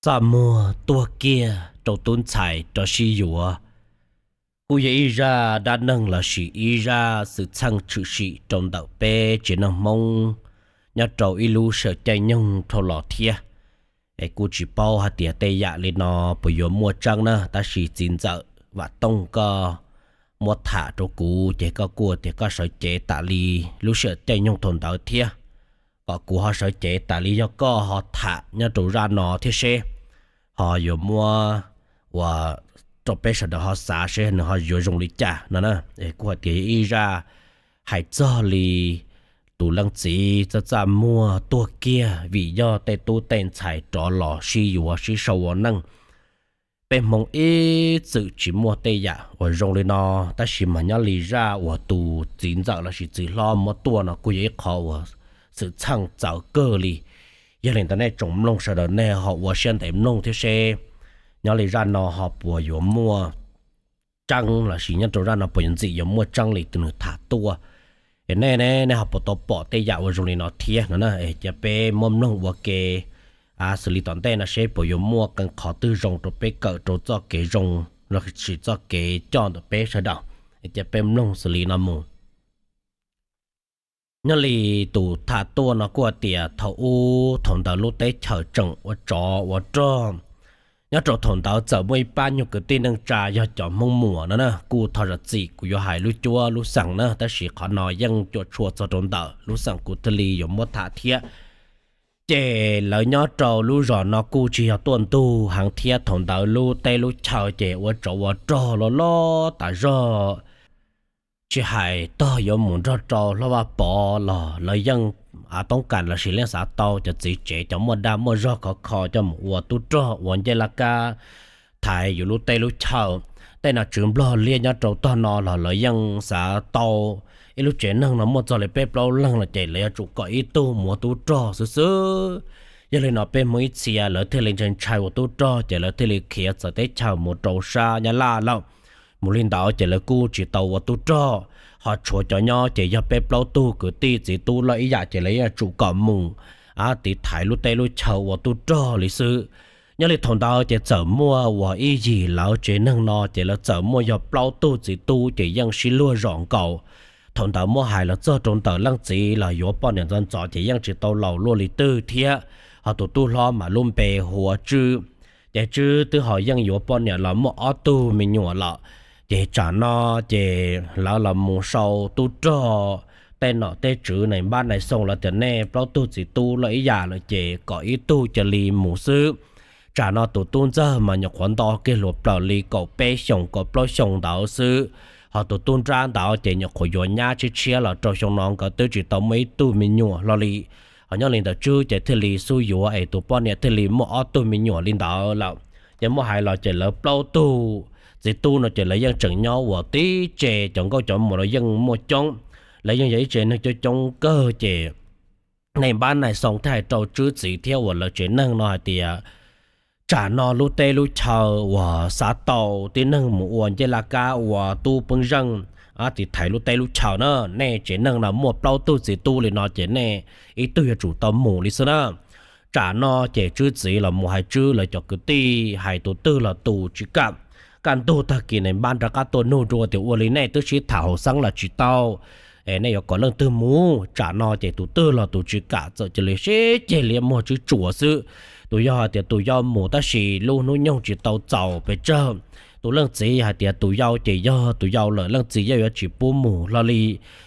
Txaj muag tuag kiag rau tub ntxhais rov sib yuav, kuj yog ib zaj dab neeg lossis ib zaj xwm txheej tshwm sim rau ntawm peb tsev neeg Hmoob nyob rau ib lub sij hawm caij nyoog dhau los thiab. Es kuj tsis paub hais tias tej yam li no puas yuav muaj tseeb na, tab sis txiv ntxawm Vam Tooj koj muab tham rau kuv ces koj kuj tias koj sawv cev tas li lub sij hawm caij nyoog thaum ntawd thiab, kom kuv ho sawv cev tas li yog koj ho tham nyob rau zaj no thiab seb ho yuav muab ua rau peb sawv daws ho xav seb nws ho yuav zoo li cas no na. Kuj hais tias yog ib zaj hais txog li tus leej txiv txaj txaj muag tuag kiag vim yog tej tub tej ntxhais rov los sib yuav sib sau ua neej. Peb Hmoob ib txwm tsis muaj tej yam uas zoo li no, tab sis mas nyob li zaj uas tus txiv ntxawm lossis txiv hlob muab tuaj no kuj yog ib qho uas xwm txheej txawv kawg li. Yog li ntawd nej tsoom mloog sawv daws nej ho ua siab ntev mloog thiab seb nyob li zaj no ho puas yuav muaj tseeb lossis nyob rau zaj no puas yuav ntxim yuav muaj tseeb li tus nws tham tuaj. Es nej ne, nej ho puas tau pom tej yam uas zoo li no thiab no na. Cia peb muab mloog ua ke xws li tom ntej no seb puas yuav muaj qee qhov twg zoo rau peb kawm rau txoj kev zoo lossis txoj kev coj ntawm peb sawv daws. Cia peb mloog xws li no mus. Nyob li tus tham tuaj no kuj hais tias thaum ub thaum ntawd lub teb chaws tseem ua tsov ua rog. Nyob rau thaum ntawd txawm muaj ib pab nyuag kwv tij neej tsa yog cov Hmoob Muas no na, kuj thov zam txim kuv yuav hais lub cuab lub xeem na, tab sis qhov no yeej cuam tshuam txog rau ntawm lub xeem kuv thiaj li yuav muab tham thiab. Ces lawv nyob rau lub zos no kuj tsis yog tuaj ntug heev thiab, thaum ntawd lub teb lub chaw ces ua tsov ua rog loj loj tas zog. Tsis hais tog yuav mus nrog rau hlob Vaj Pov los lawv yeej toob kas lossis leej xav tau cov txiv tsev cov muaj dag muaj zog khov kho coj mus ua tub rog ua ncej laj kab thaiv yus lub teb lub chaw. Tej nom tswv Nplog liab nyob rau tog no los lawv yeej xav tau ib lub tsev neeg no muaj txog li peb plaub leeg los ces lawv yuav tsum kom ib tug mus ua tub rog xwb xwb. Yog li no peb Hmoob ib txhia lawv thiaj li ntshai ntshai ua tub rog ces lawv thiaj li khiav txawv teb chaws mus rau sab Nyab Laj lawm. Mus li ntawd ces lawv kuj tsis tau ua tub rog, ho tshuav cov nyob ces yog peb plaub tug kwv tij txiv tub loj ib yam ces lawv yuav tsum kom mus tiv thaiv lub teb lub chaw ua tub rog li xwb. Nyob li thaum ntawd ces txawm muaj uas ib yim lawv tsev neeg no ces lawv txawm muaj yog plaub tug txiv tub ces yeej sib luag zom nkaus. Thaum ntawd muab hais los txog rau ntawm leej txiv los yuav poj niam ntxov ntxov ces yeej tsis tau laus luaj li twg thiab. Ho tus tub hlob mas lub npe hu ua Tswb. Ces Tswb twb ho yeej yuav poj niam los muaj ob tug me nyuam lawm. Ces tsam no ces lawv los mus sau tub rog, tej nom tej tswv nais npab nais xoo lawv tias nej plaub tug txiv tub loj ib yam lawm ces kom ib tug cia li mus xwb. Tsam no tus tub ntxawg mas nyuam qhuav nto kiag hluas plaws li kaum peb xyoos kaum plaub xyoos ntawd xwb. Ho tus tub nrab ntawd ces nyuam qhuav yuav nyab tshiab tshiab los rau xyoo no nkawd twb tsis tau muaj ib tug me nyuam hlo li. Ho nyob li ntawd Tswb ces thiaj li xub yuav es tus poj niam thiaj li muaj ob tug me nyuam li ntawd lawm. Ces muab hais los ces lawv plaub tug txiv tub no ces lawv yeej tseem nyob uas tib tse cov nkauj cov muam los yeej muaj coob. Lawv yeej yog ib tsev neeg coob coob kawg ces nais npab nais xoo thiaj hais rau Tswb txiv thiab uas lawv tsev neeg no hais tias tsam no lub teb lub chaw uas xav tau tib neeg mus ua ncej laj kab ua tub peeb zeej tiv thaiv lub teb lub chaw na, nej tsev neeg no muaj plaub tug txiv tub li no ces nej ib tug yuav tsum tau mus li xwb na. Tsam no ces Tswb txiv los mus hais Tswb lawv cov kwv tij hais tus twg los tus tsis kam. Kaj ntug tag kis nais npab rov qab tuaj nug dua tias ua li nej twb sib tham haum xeeb los tsis tau, es nej yuav kom leej twg mus? Tsam no ces tus twg los tus tsis kam, txawm cia li sib ceg liab muag tswb tsuas xwb. Tus yau hais tias tus yau mus tab sis lub hnub nyoog tsis tau txaus pes tsawg. Tus leej txiv hais tias tus yau ces yog tus yau lawm, leej txiv yeej yuav tsis pub mus hlo li,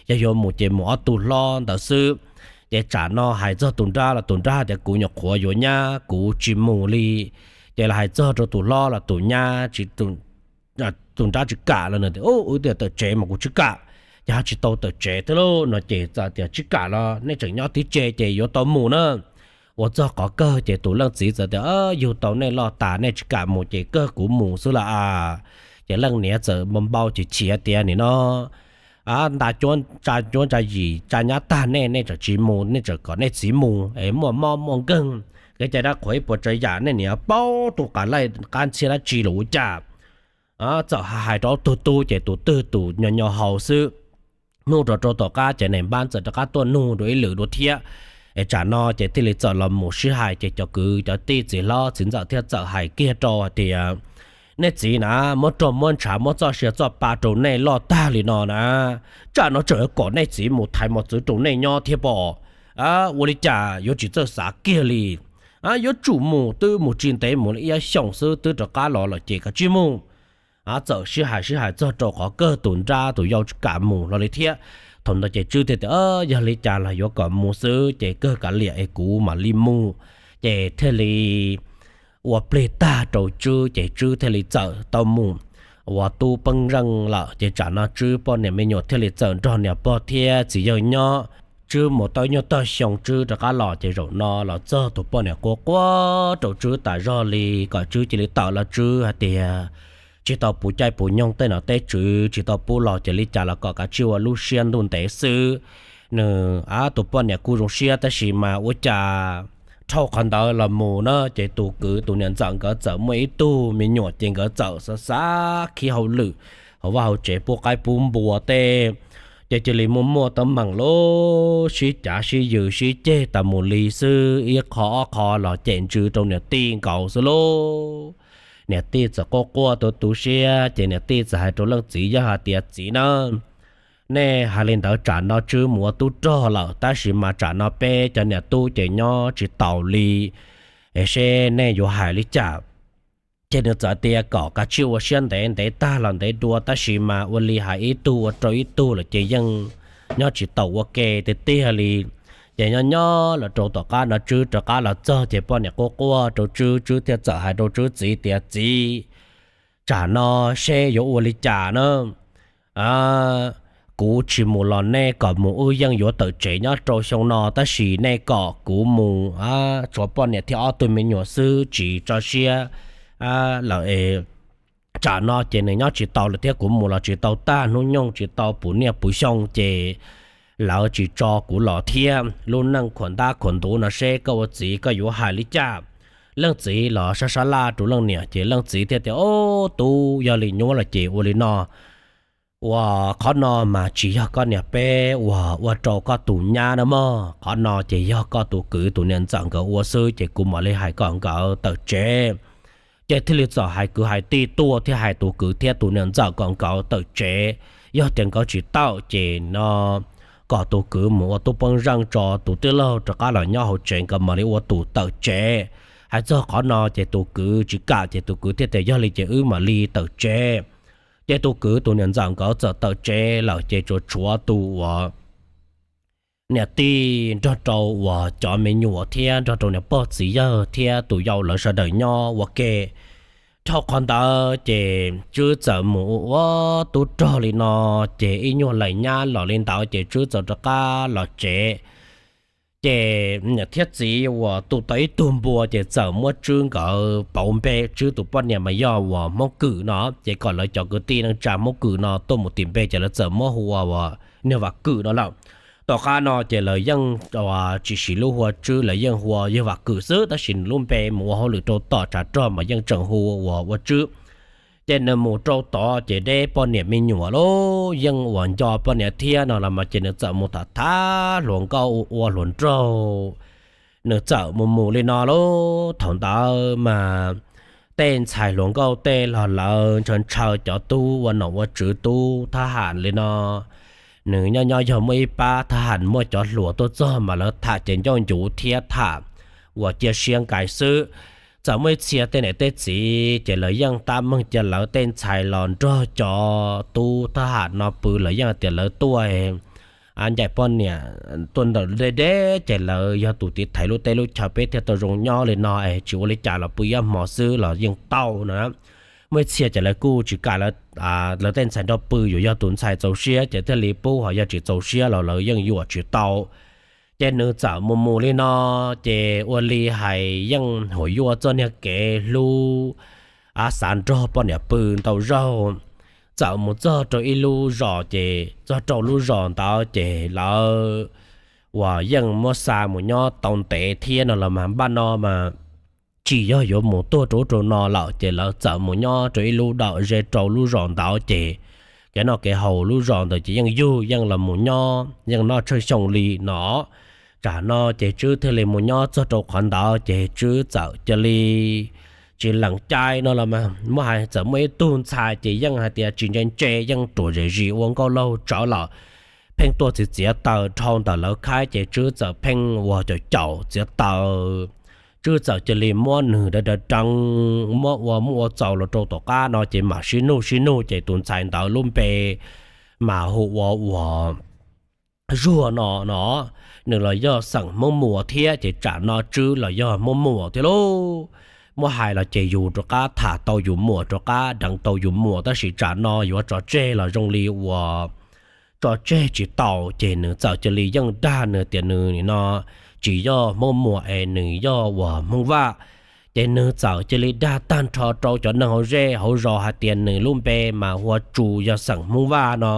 yog yuav mus ces mus ob tug hlob ntawd xwb. Ces tsam no hais txog tus nrab los tus nrab hais tias kuv nyuam qhuav yuav nyab kuv tsis mus li. Ces los hais txog rau tus hlob los tus nyab tsis tus nrab tsis kam los nws tias wb tias tawm tsev mas kuv tsis kam, ces ho tsis tau tawm tsev thiab lauj no ces txawm tias tsis kam los nej tseem nyob tib tse ces yuav tau mus na. Ua txog qhov kawg ces tus leej txiv txawm tias yug tau nej loj tas nej tsis kam mus ces kawg kuv mus xwb las. Ces leej niam txawm npau npau chim chim tias nim no nta cuab tsa cuab tsa yim tsa nyab tag nej nej tseem tsis mus, nej tseem kom nej txiv mus es muaj mob muaj nkeeg, kev cai dab qhuas ib puas tsav yam nej niam paub tub qab laij qab ntxhiab dab tsi los ua cas. Txawm hais rau ob tug tub ces tus twg tus nyo nyo haus xwb. Hnub rau rau tom qab ces nais npab txawm rov qab tuaj nug dua ib lwm dua thiab. Es tsam no ces thiaj li txawm los mus sib hais ces cov kwv cov tij txiv hlob txiv ntxawm thiaj txawm hais kiag rau hais tias, nej txiv na, muab rog muab ntshav muab txoj sia txoj pa rau nej loj tag li no na, tsam no tseem yuav kom nej txiv mus thaiv mos txwv rau nej nyob thiab pob. Ua li cas yuav tsis txawj xav kiag li? Yuav tsum mus, twb mus tsis ntev mus li ib xyoos xwb twb rov qab los lawm ces kav tsij mus. Txawm sib hais sib hais txog rau qhov kawg tus nrab tus yau tsis kam mus hlo li thiab. Thaum ntawd ces Tswb thiaj tias, yog li cas los yuav kom mus xwb ces kawg kav liam es kuv mam li mus. Ces thiaj li ua plig tag rau Tswb ces Tswb thiaj li txawm tau mus ua tub peeb zeej lawm. Ces tsam no Tswb poj niam me nyuam thiaj li txawm nrog niam pog thiab txiv yawg nyob. Tswb mus tau ib nyuag tog xyoo Tswb rov qab los ces zaum no los txog tus poj niam quaj quaj rau Tswb tas zog li kom Tswb cia li tawm los Tswb hais tias tsis tau puv caij puv nyoog tej nom tej tswv tsis tau pub los ces li cas los kom kav tsij ua lub siab ntuj ntev xwb. Nws, tus poj niam kuj zoo siab tab sis mas ua cas dhau qhov ntawd los mus na ces tus kwv tus niam ntxawm nkawd txawm muaj ib tug me nyuam ces nkawd txawm xav xav khib hauj lwm hauv vaj hauv tsev pub qaib pub npua tej. Ces cia li muaj muaj teeb meem lub sib cav sib yws sib ceg tas mus li xwb, ib qho ob qho los cem ntsws rau niam tij nkaus xwb lauj. Niam tij txawm quaj quaj tu tu siab ces niam tij txawm hais rau leej txiv yawg hais tias, txiv na, nej hais li ntawd tsam no Tswb mus ua tub rog lawm tab sis mas tsam no peb cov niam tub ces nyob tsis taus li, es seb nej yuav hais li cas. Ces nws txawm tias kom kav tsij ua siab ntev, ntev tag los ntev dua tab sis mas ua li hais ib tug ua rau ib tug lawm ces yeej nyob tsis taus ua ke tiag tiag li. Ces nyob nyob los rau tom qab no Tswb rov qab los txog ces poj niam quaj quaj rau Tswb, Tswb thiaj txawm hais rau Tswb txiv tias, txiv, tsam no seb yuav ua li cas na. Kuv tsis mus los nej kom mus wb yeej yuav tawm tsev nyob rau xyoo no tab sis nej kom kuv mus tshuav poj niam thiab ob tug me nyuam xwb tsis tso siab lawm. Tsam no ces nws nyob tsis tau lawm thiab kuv mus los tsis tau tag, hnub nyoog tsis tau puv niaj puv xyoo ces lawv tsis tso kuv los thiab. Lub neej khuam ntab khuam ntuv no seb koj ua txiv koj yuav hais li cas. Leej txiv los sab sab laj rau leej niam ces leej txiv thiaj tias, ob tub, yog li nyuab los ces ua li no, uas qhov no mas tsis yog koj niam peb uas ua rau koj tus nyab na mog, qhov no ces yog koj tus kwv tus niam ntxawm nkawd ua xwb ces kuv mam li hais kom nkawd tawm tsev. Ces thiaj li txawm hais kwv hais tij tuaj thiab hais tus kwv thiab tus niam ntxawm kom nkawd tawm tsev. Yog tias nkawd tsis tawm ces no kom tus kwv mus ua tub poob zeej tso, tus tij laug rov qab los nyob hauv tsev, nkawd mam li ua tus tawm tsev. Hais txog qhov no ces tus kwv tsis kam ces tus kwv thiaj tias yog li ces wb mam li tawm tsev. Ces tus kwv tus niam ntxawm nkawd txawm tawm tsev lawm ces tsuas tshuav tus uas niam tij nrog rau uas cov me nyuam thiab nrog rau niam pog txiv yawg thiab tus yau lawv sawv daws nyob ua ke. Dhau qhov ntawd ces Tswb txawm mus ua tub rog li no, ces ib nyuag laim nyab los li ntawd ces Tswb txawm rov qab los tsev. Ces niam thiab txiv uas tu tau ib tug npua ces txawm muab Tswb nkawd pauv npe, Tswb tus poj niam mas yog uas Hmoob Kwm no, ces kom lawv cov kwv tij neej tsa Hmoob Kwm no tuaj mus tim npe ces lawv txawm muab hu ua uas Niag Vam Kwm no lawm. Tom qab no ces lawv yeej tsis siv lub hu ua Tswb, lawv yeej hu ua Yawg Vam Kwm xwb, tab sis nws lub npe mus ua hauj lwm rau tom tshav rog mas yeej tseem hu ua Tswb. Ces nws mus rau tod ces deb poj niam me nyuam lauj, yeej uas nco poj niam thiab no los mas ces nws txawm mus tham tham hluas nkauj ua hluas nraug. Nws txawm mus mus li no lauj, thaum ntawd mas tej ntxhais hluas nkauj tej los lawv ntshaw ntshaw cov tub ua nom ua tswv tub thab ham li no. Nws nyob nyob yog muaj ib pab thab ham muaj cov hluas tuaj txog mas lawv tham ces ncauj ncuv thiab tham uas cia siab nkaim xwb. Txawm muaj ib txhia tej niam tej txiv ces lawv yeej tab meeg cia lawv tej ntxhais los nrog cov tub thab ham no pw, lawv yeej tias lawv tuaj ncaim poj niam tuaj ntawm deb deb ces lawv yog tus tiv thaiv lub teb lub chaw peb thiaj tau zoo nyob li no es tsis ua li cas los pw ib hmo xwb los yeej tau no. Muaj ib txhia ces lawv kuj tsis kam lawv tej ntxhais nrog pw, yuav yog tus ntxhais txaus siab ces thiaj li pub, ho yog tsis txaus siab los lawv yeej yuam tsis tau. Ces nws txawm mus mus li no, ces ua li hais yeej huam yuaj txoj niag kev hlub, xav nrog poj niam pw ntau zaug. Txawm mus txog rau ib lub zos, ces txog rau lub zos ntawd ces lawv uas yeej muab xa mus nyob tau ntev thiab no los mas npaj no mas tsis yog yuav mus tuag rau ub rau no lawm, ces lawv txawm mus nyob rau ib lub dawm ze rau lub zos ntawd ces kev noj kev haus lub zos ntawd ces yeej yug yeej los mus nyob yeej noj tsheej xyoo li no. Tsam no ces Tswb thiaj li mus nyob txog rau qhov ntawd ces Tswb txawm cia li tsis lees cai no los mas muab hais txawm muaj ib tug ntxhais ces yeej hais tias tsis ntse ntse yeej ruam zem zis ua nkauj laug tsawv lawm, pheej tuaj txiav txiav taws dhau ntawm lawv khaib ces Tswb txawm pheej ua caum caum txiav taws. Tswb txawm cia li muab nws dav dav deev muab ua muab ua txaus los rau tom qab no ces mam sib nug sib nug ces tus ntxhais ntawd lub npe mas hu ua uas Zuag no no, nws los yog xeem Hmoob Muas thiab ces tsam no Tswb los yog Hmoob Muas thiab lauj. Muab hais los ces yus rov qab tham tau yus muam rov qab deev tau yus muam tab sis tsam no yuav tso tseg los zoo li uas tso tseg tsis tau ces nws txawm cia li yeej dag nws tias nws nim no tsis yog Hmoob Muas es nws yog uas Hmoob Vaj. Ces nws txawm cia li dag tag nrho rau cov neeg hauv zej hauv zos hais tias nws lub npe mas hu ua Tsu yog xeem Hmoob Vaj no.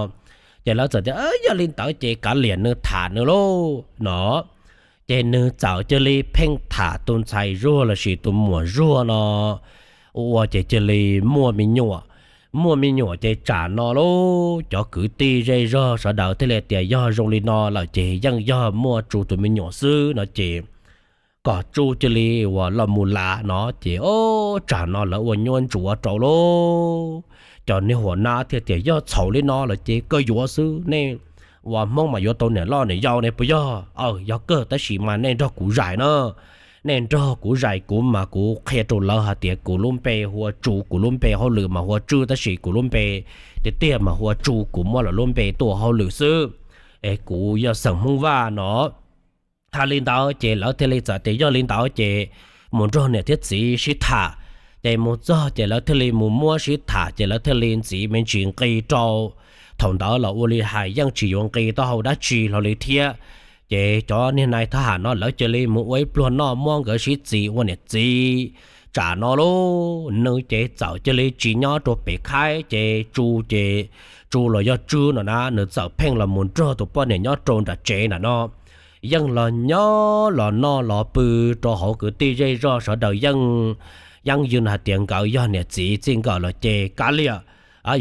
Ces lawv txawm tias yog li ntawd ces kav liam nws tham nws lauj no. Ces nws txawm cia li pheej tham tus ntxhais Zuag lossis tus muam Zuag no ua ces cia li muaj me nyuam. Muaj me nyuam ces tsam no lauj cov kwv tij zej zog sawv daws thiaj li tias yog zoo li no lawm ces yeej yog muaj Tsu tus me nyuam xwb no ces kom Tsu cia li uas los mus lav no ces o, tsam no lawv ua nyuaj ntsuav rau lauj. Cov niag huam nab thiaj tias yog txhaum li no lawm ces koj yuav xwb, nej uas Hmoob mas yuav tau niam loj niam yau ne puas yog? Aw, yog kawg tab sis mas nej nrog kuv zais na. Nej nrog kuv zais kuv mas kuv qhia rau lawv hais tias kuv lub npe hu ua Tsu, kuv lub npe hauj lwm mas hu ua Tswb tab sis kuv lub npe tiag tiag mas hu ua Tsu, kuv muab lawv lub npe tuaj ua hauj lwm xwb es kuv yog xeem Hmoob Vaj no. Hais li ntawd ces lawv thiaj li txawm tias yog li ntawd ces mus nrog niam thiab txiv sib tham. Ces mus txog ces lawv thiaj li mus muab sib tham ces lawv thiaj li ntxiv me ntsis nqi rau. Thaum ntawd los ua li hais yeej tsis yuav nqi taub hau dab tsi hlo li thiab. Ces cov niag nais thab ham no lawv cia li mus ua ib pluag noj muab nkawd sib txis ua niam txiv. Tsam no lauj nws ces txawm cia li tsis nyob rau pem khaib ces Tsu ces Tsu los yog Tswb no na nws txawm pheej los mus nrog tus poj niam nyob rau nram tsev nram no. Yeej los nyob los noj los pw rau hauv kwv tij zej zog sawv daws yeej yeeb yws hais tias nkawd yog niam txiv txij nkawm lawm ces kav liam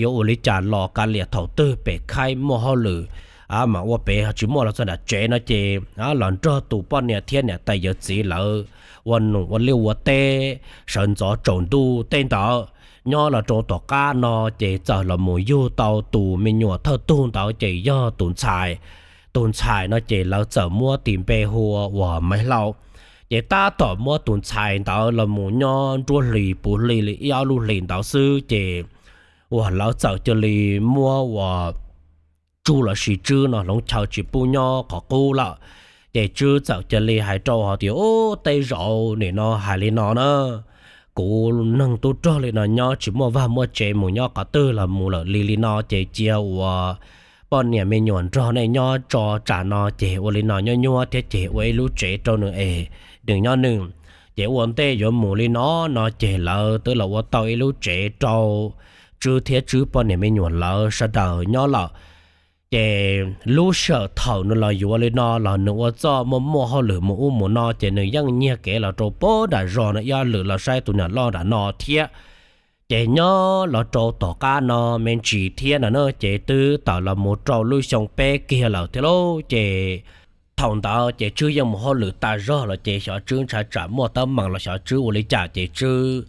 yuav ua li cas los kav liam, thaum twg pem khaib muaj hauj lwm mas ua pem, tsis muaj los txog nram tsev no ces los nrog tus poj niam thiab niam tais yawm txiv lawv ua num ua liaj ua teb sawv ntxov tsaus ntuj tej ntawd. Nyob los rau tom qab no ces txawm los mus yug tau tus me nyuam thawj tug ntawd ces yog tus ntxhais. Tus ntxhais no ces lawv txawm muab tis npe hu ua Maiv Hlau. Ces tab tom muab tus ntxhais ntawd los mus nyob nruab hlis puv hli li ib ob lub hlis ntawd xwb ces uas lawv txawm cia li muab uas Tsu lossis Tswb no hloov chaw tsis pub nyob qhov qub lawm. Ces Tswb txawm cia li hais rau hais tias, Ub, tej zaum nim no hais li no na, kuv neeg tub rog li no nyob tsis muaj vaj muaj tsev, mus nyob qhov twg los mus lawm li li no ces cia uas poj niam me nyuam nrog nej nyob tso, tsam no ces ua li no nyob nyuab thiab ces ua ib lub tsev rau nws es nws nyob nws. Ces ua ntej yuav mus li no no ces lawv twb los ua tau ib lub tsev rau Tswb thiab Tswb poj niam me nyuam lawv sawv daws nyob lawm. Ces lub sij hawm thaum nws los yuav li no los nws ua txuj muaj muaj hauj lwm mus ub mus no ces nws yeej nyiag kev los rau pem nram zos no ib ob lwm los saib tus niam loj nram no thiab. Ces nyob los rau tom qab no me ntsis thiab no na ces twb tawm los mus rau lub xyoo peb kiag lawm thiab lauj. Ces thaum ntawd ces Tswb yeej mus hauj lwm tas zog los ces xyov Tswb ntshav tsam muaj teeb meem los xyov Tswb ua li cas ces Tswb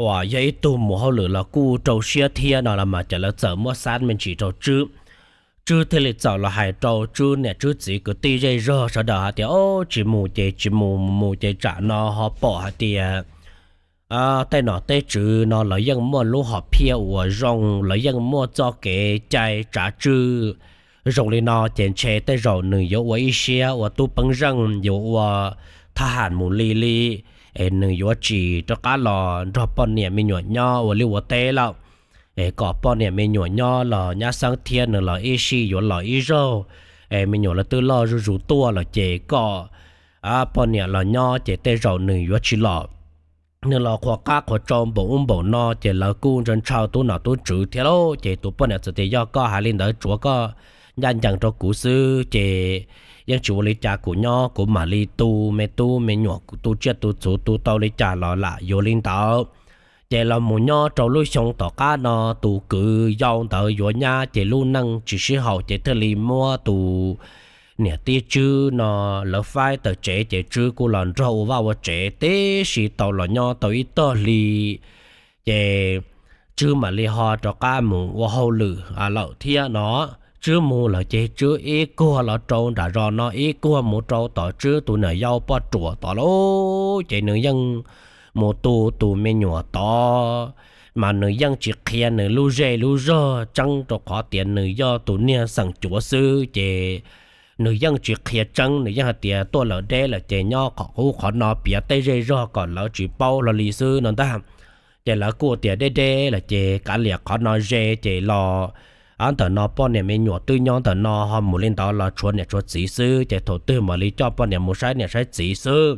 uas yog ib tug mus hauj lwm los kuj rau siab thiab no los mas ces lawv txawm muab xab me ntsis rau Tswb. Tswb thiaj li txawm los hais rau Tswb niam Tswb txiv kwv tij zej zog sawv daws hais tias, Ob, tsis mus ces tsis mus, mus ces tsam no ho pom hais tias tej nom tej tswv no lawv yeej muaj lub hom phiaj uas zoo, lawv yeej muaj txoj kev cai tsav tswj zoo li no ces ntshe tej zaum nws yuav ua ib siab ua tub peeb zeej, yuav ua thab ham mus li li, es nws yuav tsis rov qab los nrog poj niam me nyuam nyob ua liaj ua teb lawm. Es kom poj niam me nyuam nyob los nyab xeeb thiab nws los ib sij yuav los ib zaug, es me nyuam lawv twb loj zuj zus tuaj lawm ces kom poj niam los nyob ces tej zaum nws yuav tsis los. Nws los qhuas qab qhuas tsau npaum ub npaum no ces lawv kuj ntshaw ntshaw tub nom tub tswv thiab lauj. Ces tus poj niam txawm tias, Yog koj hais li ntawd tsuav koj ncaj ncees rau kuv xwb ces yeej tsis ua li cas, kuv nyob kuv mam li tu me tub me nyuam, kuv tu tsiaj tu txhuv tu tau li cas los lam yuav li ntawd. Ces los mus nyob rau lub xyoo tom qab no tus kwv yau ntawd yuav nyab ces lub neej tsis sib haum ces thiaj li muab tus niam tij Tswb no lawv faib tawm tsev ces Tswb kuj los nrog ua vaj ua tsev tib si tau los nyob tau ib tog hli, ces Tswb mam li ho rov qab mus ua hauj lwm lawm thiab no. Tswb mus lawm ces Tswb ib kuag los rau nram zos no ib kuag mus rau tom Tswb tus niam yau poj ruam tod lauj, ces nws yeej mus tu tus me nyuam tod, mas nws yeej tsis qhia nws lub zej lub zog tseeb rau qhov tias nws yog tus niag xeem cuav xwb ces nws yeej tsis qhia tseeb, nws yeej hais tias tuaj lawm deb lawm ces nyob qhov qub qhov no piav tej zej zog kom lawv tsis paub hlo li xwb no ntag. Ces lawv kuj tias deb deb lawm ces kav liam qhov no ze ces los, ntawm no poj niam me nyuam twb nyob ntawm no ho mus li ntawd los tshuav niam tshuav txiv xwb ces thaum twg mam li coj poj niam mus saib niam saib txiv xwb.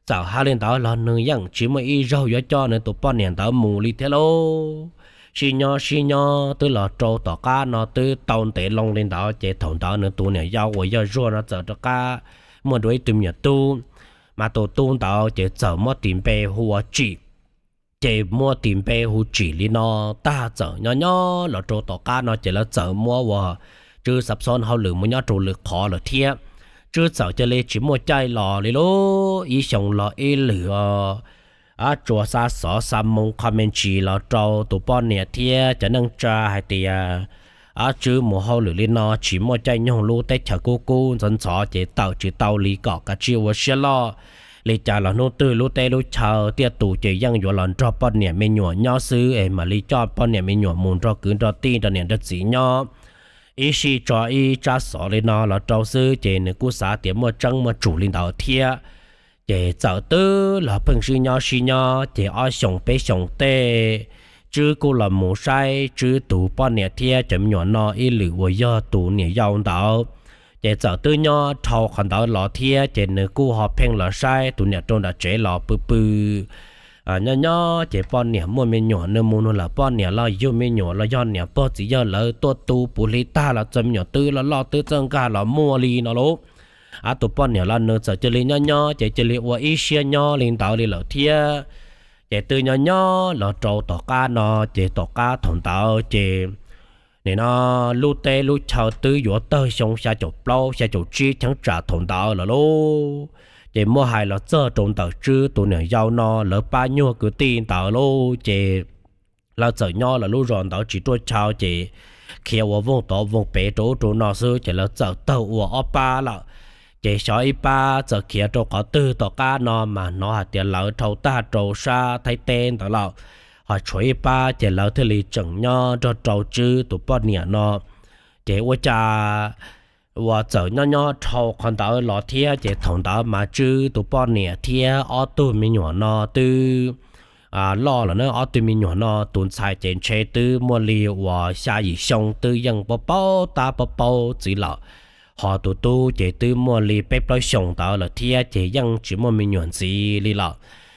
Txawm hais li ntawd los nws yeej tsis muaj ib zaug yuav coj nws tus poj niam ntawd mus li thiab lauj. Sib nyob sib nyob twb los rau tom qab no twb tau ntev loo li ntawd ces thaum ntawd nws tus niam yau uas yog Zuag no txawm rov qab muaj dua ib tug me nyuam tub, mas tus tub ntawd ces txawm muab tis npe hu ua Tsim. Ces muab tis npe hu Tsim li no tag txawm nyob nyob los rau tom qab no ces lawv txawm muab ua Tswb xav xo hauj lwm mus nyob rau lwm qhov lawm thiab. Tswb txawm cia li tsis muaj caij los li lauj, ib xyoo los ib lwm os. Tsuas xa xov xa moo qho me ntsis los rau tus poj niam thiab cov neej tsa hais tias Tswb mus hauj lwm li no tsis muaj caij nyoog lub teb chaws kub kub ntxhov ntxhov ces tawm tsis tau li kom kav tsij ua siab loj. Li cas los hnub twg lub teb lub chaw tiaj tus ces yeej yuav los nrog poj niam me nyuam nyob xwb es mam li coj poj niam me nyuam mus nrog kwv nrog tij nrog niam nrog txiv nyob. Ib sij tso ib tsab xov li no los rau xwb ces nws kuj xav tias muaj tseeb muaj tsum li ntawd thiab. Ces txawm twb los pheej sib nyob sib nyob ces ob xyoos peb xyoos tej, Tswb kuj los mus saib Tswb tus poj niam thiab cov me nyuam no ib lwm uas yog tus niam yau ntawd. Ces txawm twb nyob dhau qhov ntawd los thiab ces nws kuj ho pheej los saib tus niam rau nram tsev los pw pw. Nyob nyob ces poj niam muaj me nyuam nws mus nug lawm poj niam los yug me nyuam los yog niam pog txiv yawg lawv tuaj tu puv hli tag los txog me nyuam twb loj loj twb txawj nkag los muaj li no lauj. Tus poj niam los nws txawm cia li nyob nyob ces cia li ua ib siab nyob li ntawd li lawm thiab. Ces twb nyob nyob los rau tom qab no, ces tom qab thaum ntawd ces nim no lub teb lub chaw twb yuav tawg xyoo xya caum plaub xya caum tsib cheeb tsam thaum ntawd lawm lauj. Ces muab hais los txog rau ntawm Tswb tus niam yau no lawv pab nyuag kwv tij ntawd lauj, ces lawv txawm nyob lawv lub zos ntawd tsis ruaj chaw ces khiav ua voog tod voog pem rau ub rau no xwb ces lawv txawm tawg ua ob pab lawm. Ces xyov ib pab txawm khiav rau qhov twg tom qab no mas hnov hais tias lawv dhau tag rau sab Thaib teb ntawd lawm, ho tshuav ib pab ces lawv thiaj li tseem nyob nrog rau Tswb tus poj niam no. Ces ua cas uas txawm nyob nyob dhau qhov ntawd los thiab ces thaum ntawd mas Tswb tus poj niam thiab ob tug me nyuam no twb loj lawm na, ob tug me nyuam no tus ntxhais ces ntshe twb muaj li uas xya yim xyoo twb yeej paub paub tab paub paub txiv lawm. Ho tus tub ces twb muaj li peb plaub xyoos ntawd lawm thiab ces yeej tsis muaj me nyuam ntxiv li lawm.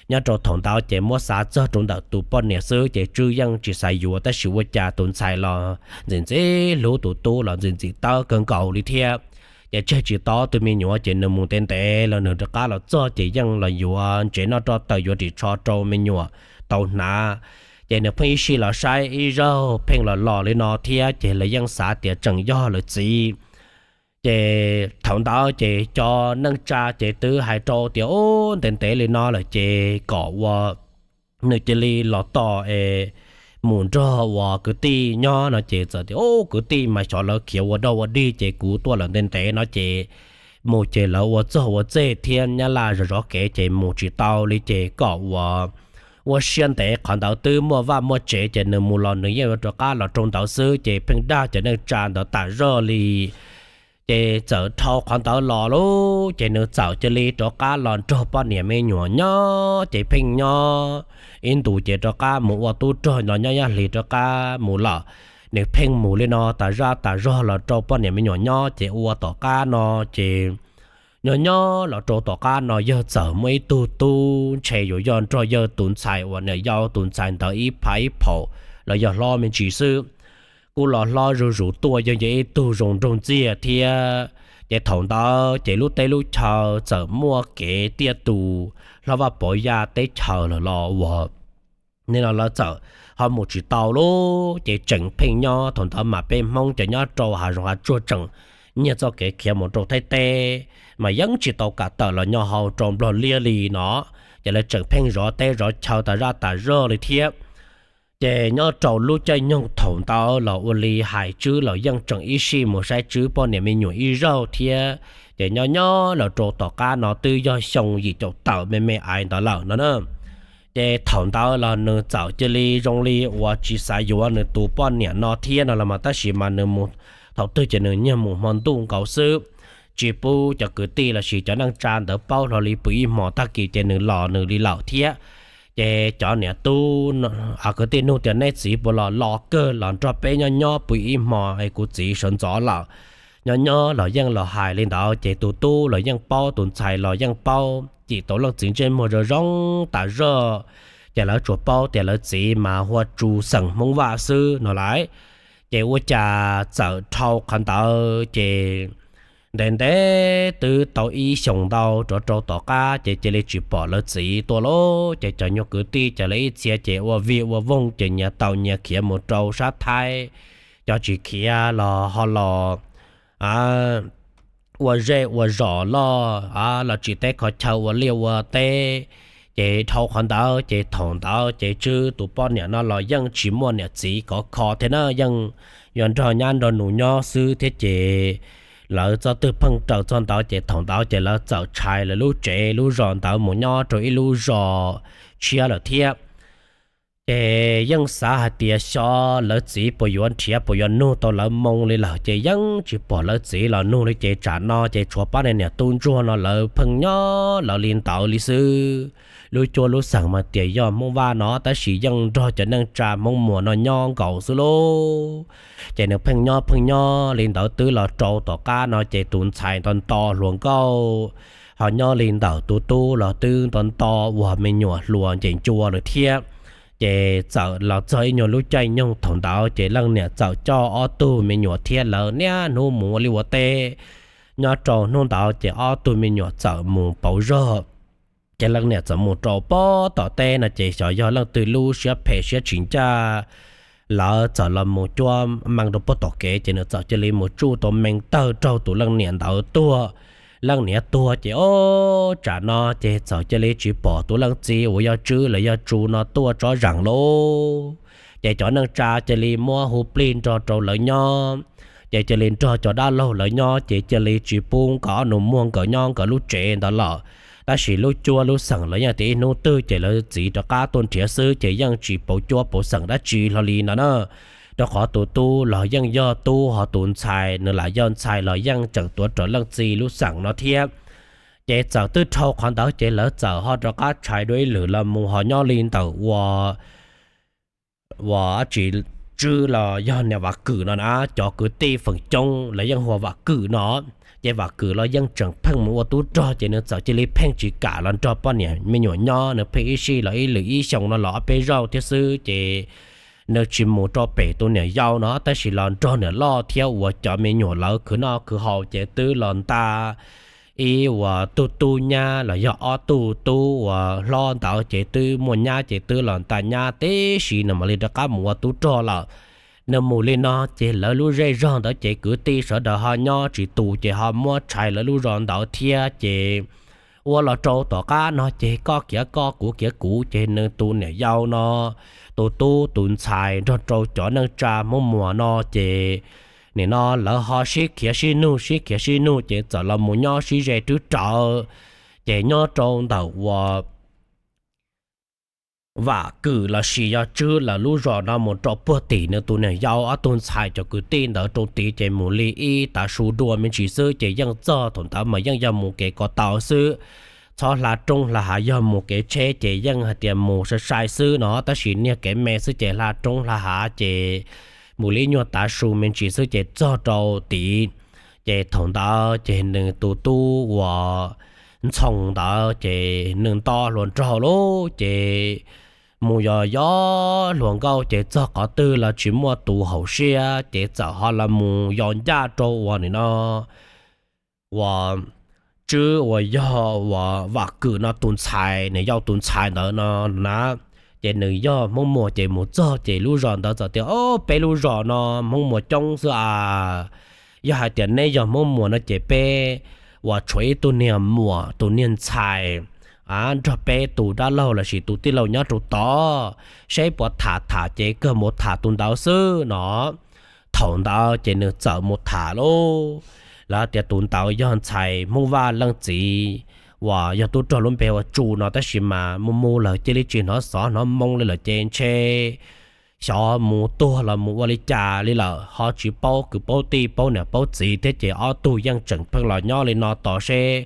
Nyob rau thaum ntawd ces muab xav txog rau ntawm tus poj niam xwb ces Tswb yeej tsis xav yuav tab sis ua cas tus ntxhais los ntxim ntxim hlub tus tub los ntxim ntxim tawb kawg nkaus li thiab. Ces tseg tsis tau ob tug me nyuam ces nws mus ntev ntev los nws rov qab los txog ces yeej los yuav ntsev noj roj taws yuav ris tsho rau me nyuam tau hnav. Ces nws pheej ib sij los saib ib zaug pheej los los li no thiab ces lawv yeej xav tias tseem yog lawv txiv. Ces thaum ntawd ces cov neej tsa ces twb hais rau tias ub ntev ntev li no lawm ces kom ua nws cia li los tom es mus nrog uas kwv tij nyob no ces txawm tias ub kwv tij mas xyov lawv khiav ua dog ua dig ces kuv tuaj lawm ntev ntev no ces mus ces lawv ua txog ua txeg thiab nyab laj zov zov kev ces mus tsis tau li ces kom ua ua siab ntev qhov ntawd twb muaj vaj muaj tsev ces nws mus los nws yeej yuav rov qab los rau ntawd xwb ces pheej dag cov neej tsa ntawd tas zog li. Ces txawm dhau qhov ntawd los lauj ces nws txawm cia li rov qab los nrog poj niam me nyuam nyob ces pheej nyob ib ntus ces rov qab mus ua tub rog los nyob ib hlis rov qab mus lawm. Nws pheej mus li no tas zaj tas zog los rau poj niam me nyuam nyob ces ua tom qab no ces nyob nyob los rau tom qab no yawg txawm muaj ib tug tub ntshe yuav yog nrog yawg tus ntxhais uas niam yau tus ntxhais ntawd ib phav ib phaum los yog hlob me ntsis xwb. Kuj los hlob zuj zus tuaj yog yog ib tug zoo nraug ntxiag thiab. Ces thaum ntawd ces lub teb lub chaw txawm muaj kev tiaj tus hlob Vaj Pov Yaj teb chaws lawm los uas nim no lawv txawm ho mus tsis tau lauj ces tseem pheej nyob thaum ntawd mas peb Hmoob ces nyob rau hav zoov hav tsuag tseem nyiag txoj kev khiav mus rau Thaib teb, mas yeej tsis tau kam tawm los nyob hauv rau Nplog Liab li no. Ces lawv tseem pheej zov teb zov chaw tas zaj tas zog li thiab. Ces nyob rau lub caij nyoog thaum ntawd los ua li hais Tswb los yeej tseem ib sij mus saib Tswb poj niam me nyuam ib zaug thiab. Ces nyob nyob los rau tom qab no twb yog xyoo yim caum tawm me me ais ntawd lawm no na. Ces thaum ntawd los nws txawm cia li zoo li uas tsis xav yuav nws tus poj niam no thiab no los mas tab sis mas nws mus thaum twg ces nws nyiag mus hmo ntuj nkaus xwb, tsis pub cov kwv tij los sis cov neej tsa ntawd paub hlo li. Pw ib hmo tag kis ces nws los nws li lawm thiab. Ces cov niam tub, kwv tij nug tias neb txiv puas los? Los kawg, los nrog peb nyob nyob pw ib hmo es kuv txiv sawv ntxov lawm. Nyob nyob los yeej los hais li ntawd ces tus tub los yeej paub, tus ntxhais los yeej paub, cim tau leej txiv ntsej muag zoo zoo tas zog. Ces lawv tsuas paub tias lawv txiv mas hu ua Tsu xeem Hmoob Vaj xwb no lawm. Ces ua cas txawm dhau qhov ntawd ces ntev ntev twb tau ib xyoos ntau rov rau tom qab ces cia li tsis pom lawv txiv tuaj lauj. Ces cov nyuag kwv tij ces lawv ib txhia ces ua vij ua voog ces nyias tau nyias khiav mus rau sab Thaib, cov tsis khiav los ho los ua zej ua zos loj los tsis teb qhov chaw ua liaj ua teb. Ces dhau qhov ntawd ces thaum ntawd ces Tswb tus poj niam no los yeej tsis muaj niam txiv khov kho thiab na, yeej yuav nrog nyab nrog nus nyob xwb thiab ces lawv txoj twg pheej raws txog ntawd ces thaum ntawd ces lawv txawm tshais lawv lub tsev lub zos ntawd mus nyob rau ib lub zos tshiab lawm thiab. Ces yeej xav hais tias xyov lawv txiv puas yuav nrhiav puas yuav nug tau lawv moo li lawm ces yeej tsis pom lawv txiv los nug li ces tsam no ces tshuav pab niag niam tub ntsuag no lawv pheej nyob lawv li ntawd li xwb. Lub cuab lub xeem mas tias yog Hmoob Vaj no tab sis yeej nrog cov neej tsa Hmoob Muas no nyob nkaus xwb lauj. Ces nws pheej nyob pheej nyob li ntawd twb los rau tom qab no ces tus ntxhais nto nto hluas nkauj, ho nyob li ntawm tus tub los twb nto nto ua me nyuam hluas ncees ncua lawm thiab. Ces txawm los txog ib nyuag lub caij nyoog thaum ntawd ces leej niam txawm coj ob tug me nyuam thiab lawv niaj hnub mus ua liaj ua teb. Nyob rau hnub ntawd ces ob tug me nyuam txawm mus pauv zog. Ces leej niam txawm mus rau pob tom teb no ces xyov yog leej twg lub siab phem siab tsis ncaj, lawv txawm los mus cuab mee rau pob tom kev ces nws txawm cia li mus tsuj tau mee tawg raug tus leej niam ntawd tuag. Leej niam tuag ces ob tsam no ces txawm cia li tsis pom tus leej txiv uas yog Tswb los yog Tsu no tuaj tsob zeem lauj. Ces cov neej tsa cia li muab hu plig nrog rau lawv nyob, ces cia li nrog cov dab laug lawv nyob ces cia li tsis pub nkawd ob nus muag nkawd nyob nkawd lub tsev ntawd lawm. Tab sis lub cuab lub xeem los yeej tias ib hnub twg ces lawv txiv rov qab tuaj nrhiav xwb ces yeej tsis pauv cuab pauv xeem dab tsi hlo li no na. Rau qhov tus tub los yeej yog tub ho tus ntxhais nws lam yog ntxhais los yeej tseem tuav rawv leej txiv lub xeem no thiab. Ces txawm twb dhau qhov ntawd ces lawv txawm ho rov qab tshais dua ib lwm los mus ho nyob li ntawm ua uas tsis Tswb los yog niam Vam Kwm no na, cov kwv tij feem coob lawv yeej hu ua Vam Kwm no. Ces Vam Kwm los yeej tseem pheej mus ua tub rog ces nws txawm cia li pheej tsis kam los nrog poj niam me nyuam nyob, nws pheej ib sij los ib lwm ib xyoos no los ob peb zaug thiab xwb ces nws tsis mus rau pem tus niam yau no tab sis los nrog niam loj thiab uas cov me nyuam lawv khwv noj khwv haus ces twb los nta ib uas tug tub nyab los yog ob tug tub uas hlob ntawd ces twb muaj nyab ces twb los nta nyab tib si nws mam li rov qab mus ua tub rog lawm. Nws mus li no ces lawv lub zej zog ntawd ces kwv tij sawv daws ho nyob tsis tus ces ho muab tshais lawv lub zos ntawd thiab ces ua los rau tom qab no ces koj khiav koj kuv khiav kuv ces nws tus niam yau no, tus tub tus ntxhais nrog rau cov neej tsa Hmoob Muas no ces nim no lawv ho sib khiav sib nug sib khiav sib nug ces txawm los mus nyob sib ze twb rawv. Ces nyob rau ntawm uas Vam Kwm los sis yog Tswb lawv lub zos no mus rau puag tim nws tus niam yau ob tug ntxhais cov kwv tij ntawd rau tid ces mus li ib tav su dua me ntsis xwb ces yeej txog. Thaum ntawd mas yeej yog mus kev ko taw xwb, txhob hla roob hla hav, yog mus kev tsheb ces yeej hais tias mus sai sai xwb no tab sis niag kev me xwb ces hla roob hla hav ces mus li ib nyuag tav su me ntsis xwb ces txog rau tid. Ces thaum ntawd ces nws tus tub uas Ntxhoo ntawd ces nws nto hluas nraug lauj ces mus yos yos hluas nkauj ces txog qhov twg los tsis muaj tus haum siab ces txawm ho los mus yos ncaj rau uas nim no uas Tswb uas yog uas Vam Kwm no tus ntxhais, nws yau tus ntxhais ntawd no na. Ces nws yog Hmoob Muas ces mus txog ces lub zos ntawd txawm tias, o, peb lub zos no Hmoob Muas coob xwb as, Yog hais tias neb yog Hmoob Muas no ces peb uas tshuav ib tug niag muam tus niag ntxhais nrog peb tus dab laug lossis tus tij laug nyob rau tod, seb puas tham tham ces kawg mus tham tus ntawd xwb no. Thaum ntawd ces nws txawm mus tham lauj. Lawv tias tus ntawd yog ntxhais Hmoob Vaj leej txiv uas yog tub rog lub npe ua Tsu no, tab sis mas mus mus lawm cia li tsis hnov xov hnov moo li lawm ces ntshe xyov mus tuag los mus ua li cas li lawm, ho tsis paub kwv paub tij paub niam paub txiv thiab ces ob tug yeej tseem pheej los nyob li no tos seb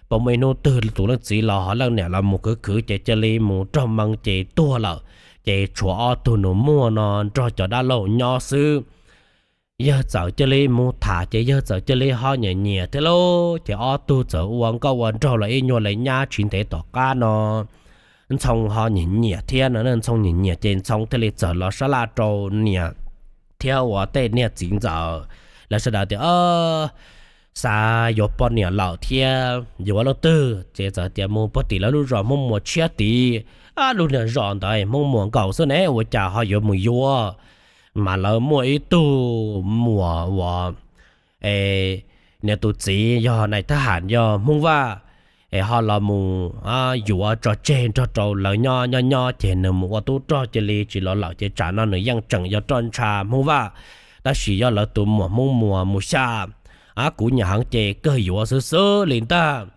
puas muaj ib hnub twg tus leej txiv los ho leej niam los mus khwv khwv ces cia li mus raug moo ces tuag lawm, ces tshuav ob tug nus muag no nrog cov dab laug nyob xwb. Yawg txawm cia li mus tham ces yawg txawm cia li ho nyiam nyiam thiab lauj, ces ob tug txawm ua nkauj ua nraug los ib nyuag li nyab tsis ntev tom qab no Ntxhoo ho nyiam nyiam thiab no, Ntxhoo nyiam nyiam ces Ntxhoo thiaj li txawm los sab laj rau niam thiab ua tej niag txiv ntxawm. Lawv sawv daws tias xav yuav poj niam lawm thiab yuav leej twg ces txawm tias mus puag tim lawv lub zos Hmoob Muas tshiab tid. Lub niag zos ntawd Hmoob Muas nkaus xwb ne, ua cas ho yuav mus yuav. Mas lawv muaj ib tug muam uas niag tus txiv yog nais thab ham yog Hmoob Vaj, es ho los mus yuav tso tseg nrog rau lawv nyob nyob nyob ces nws mus ua tub rog cia li tsis los lawm ces tsam no nws yeej tseem yog roj ntsha Hmoob Vaj, tab sis yog lawv tus muam Hmoob Muas mus xya. Kuv nyiam heev ces kawg yuav xwb xwb li ntag.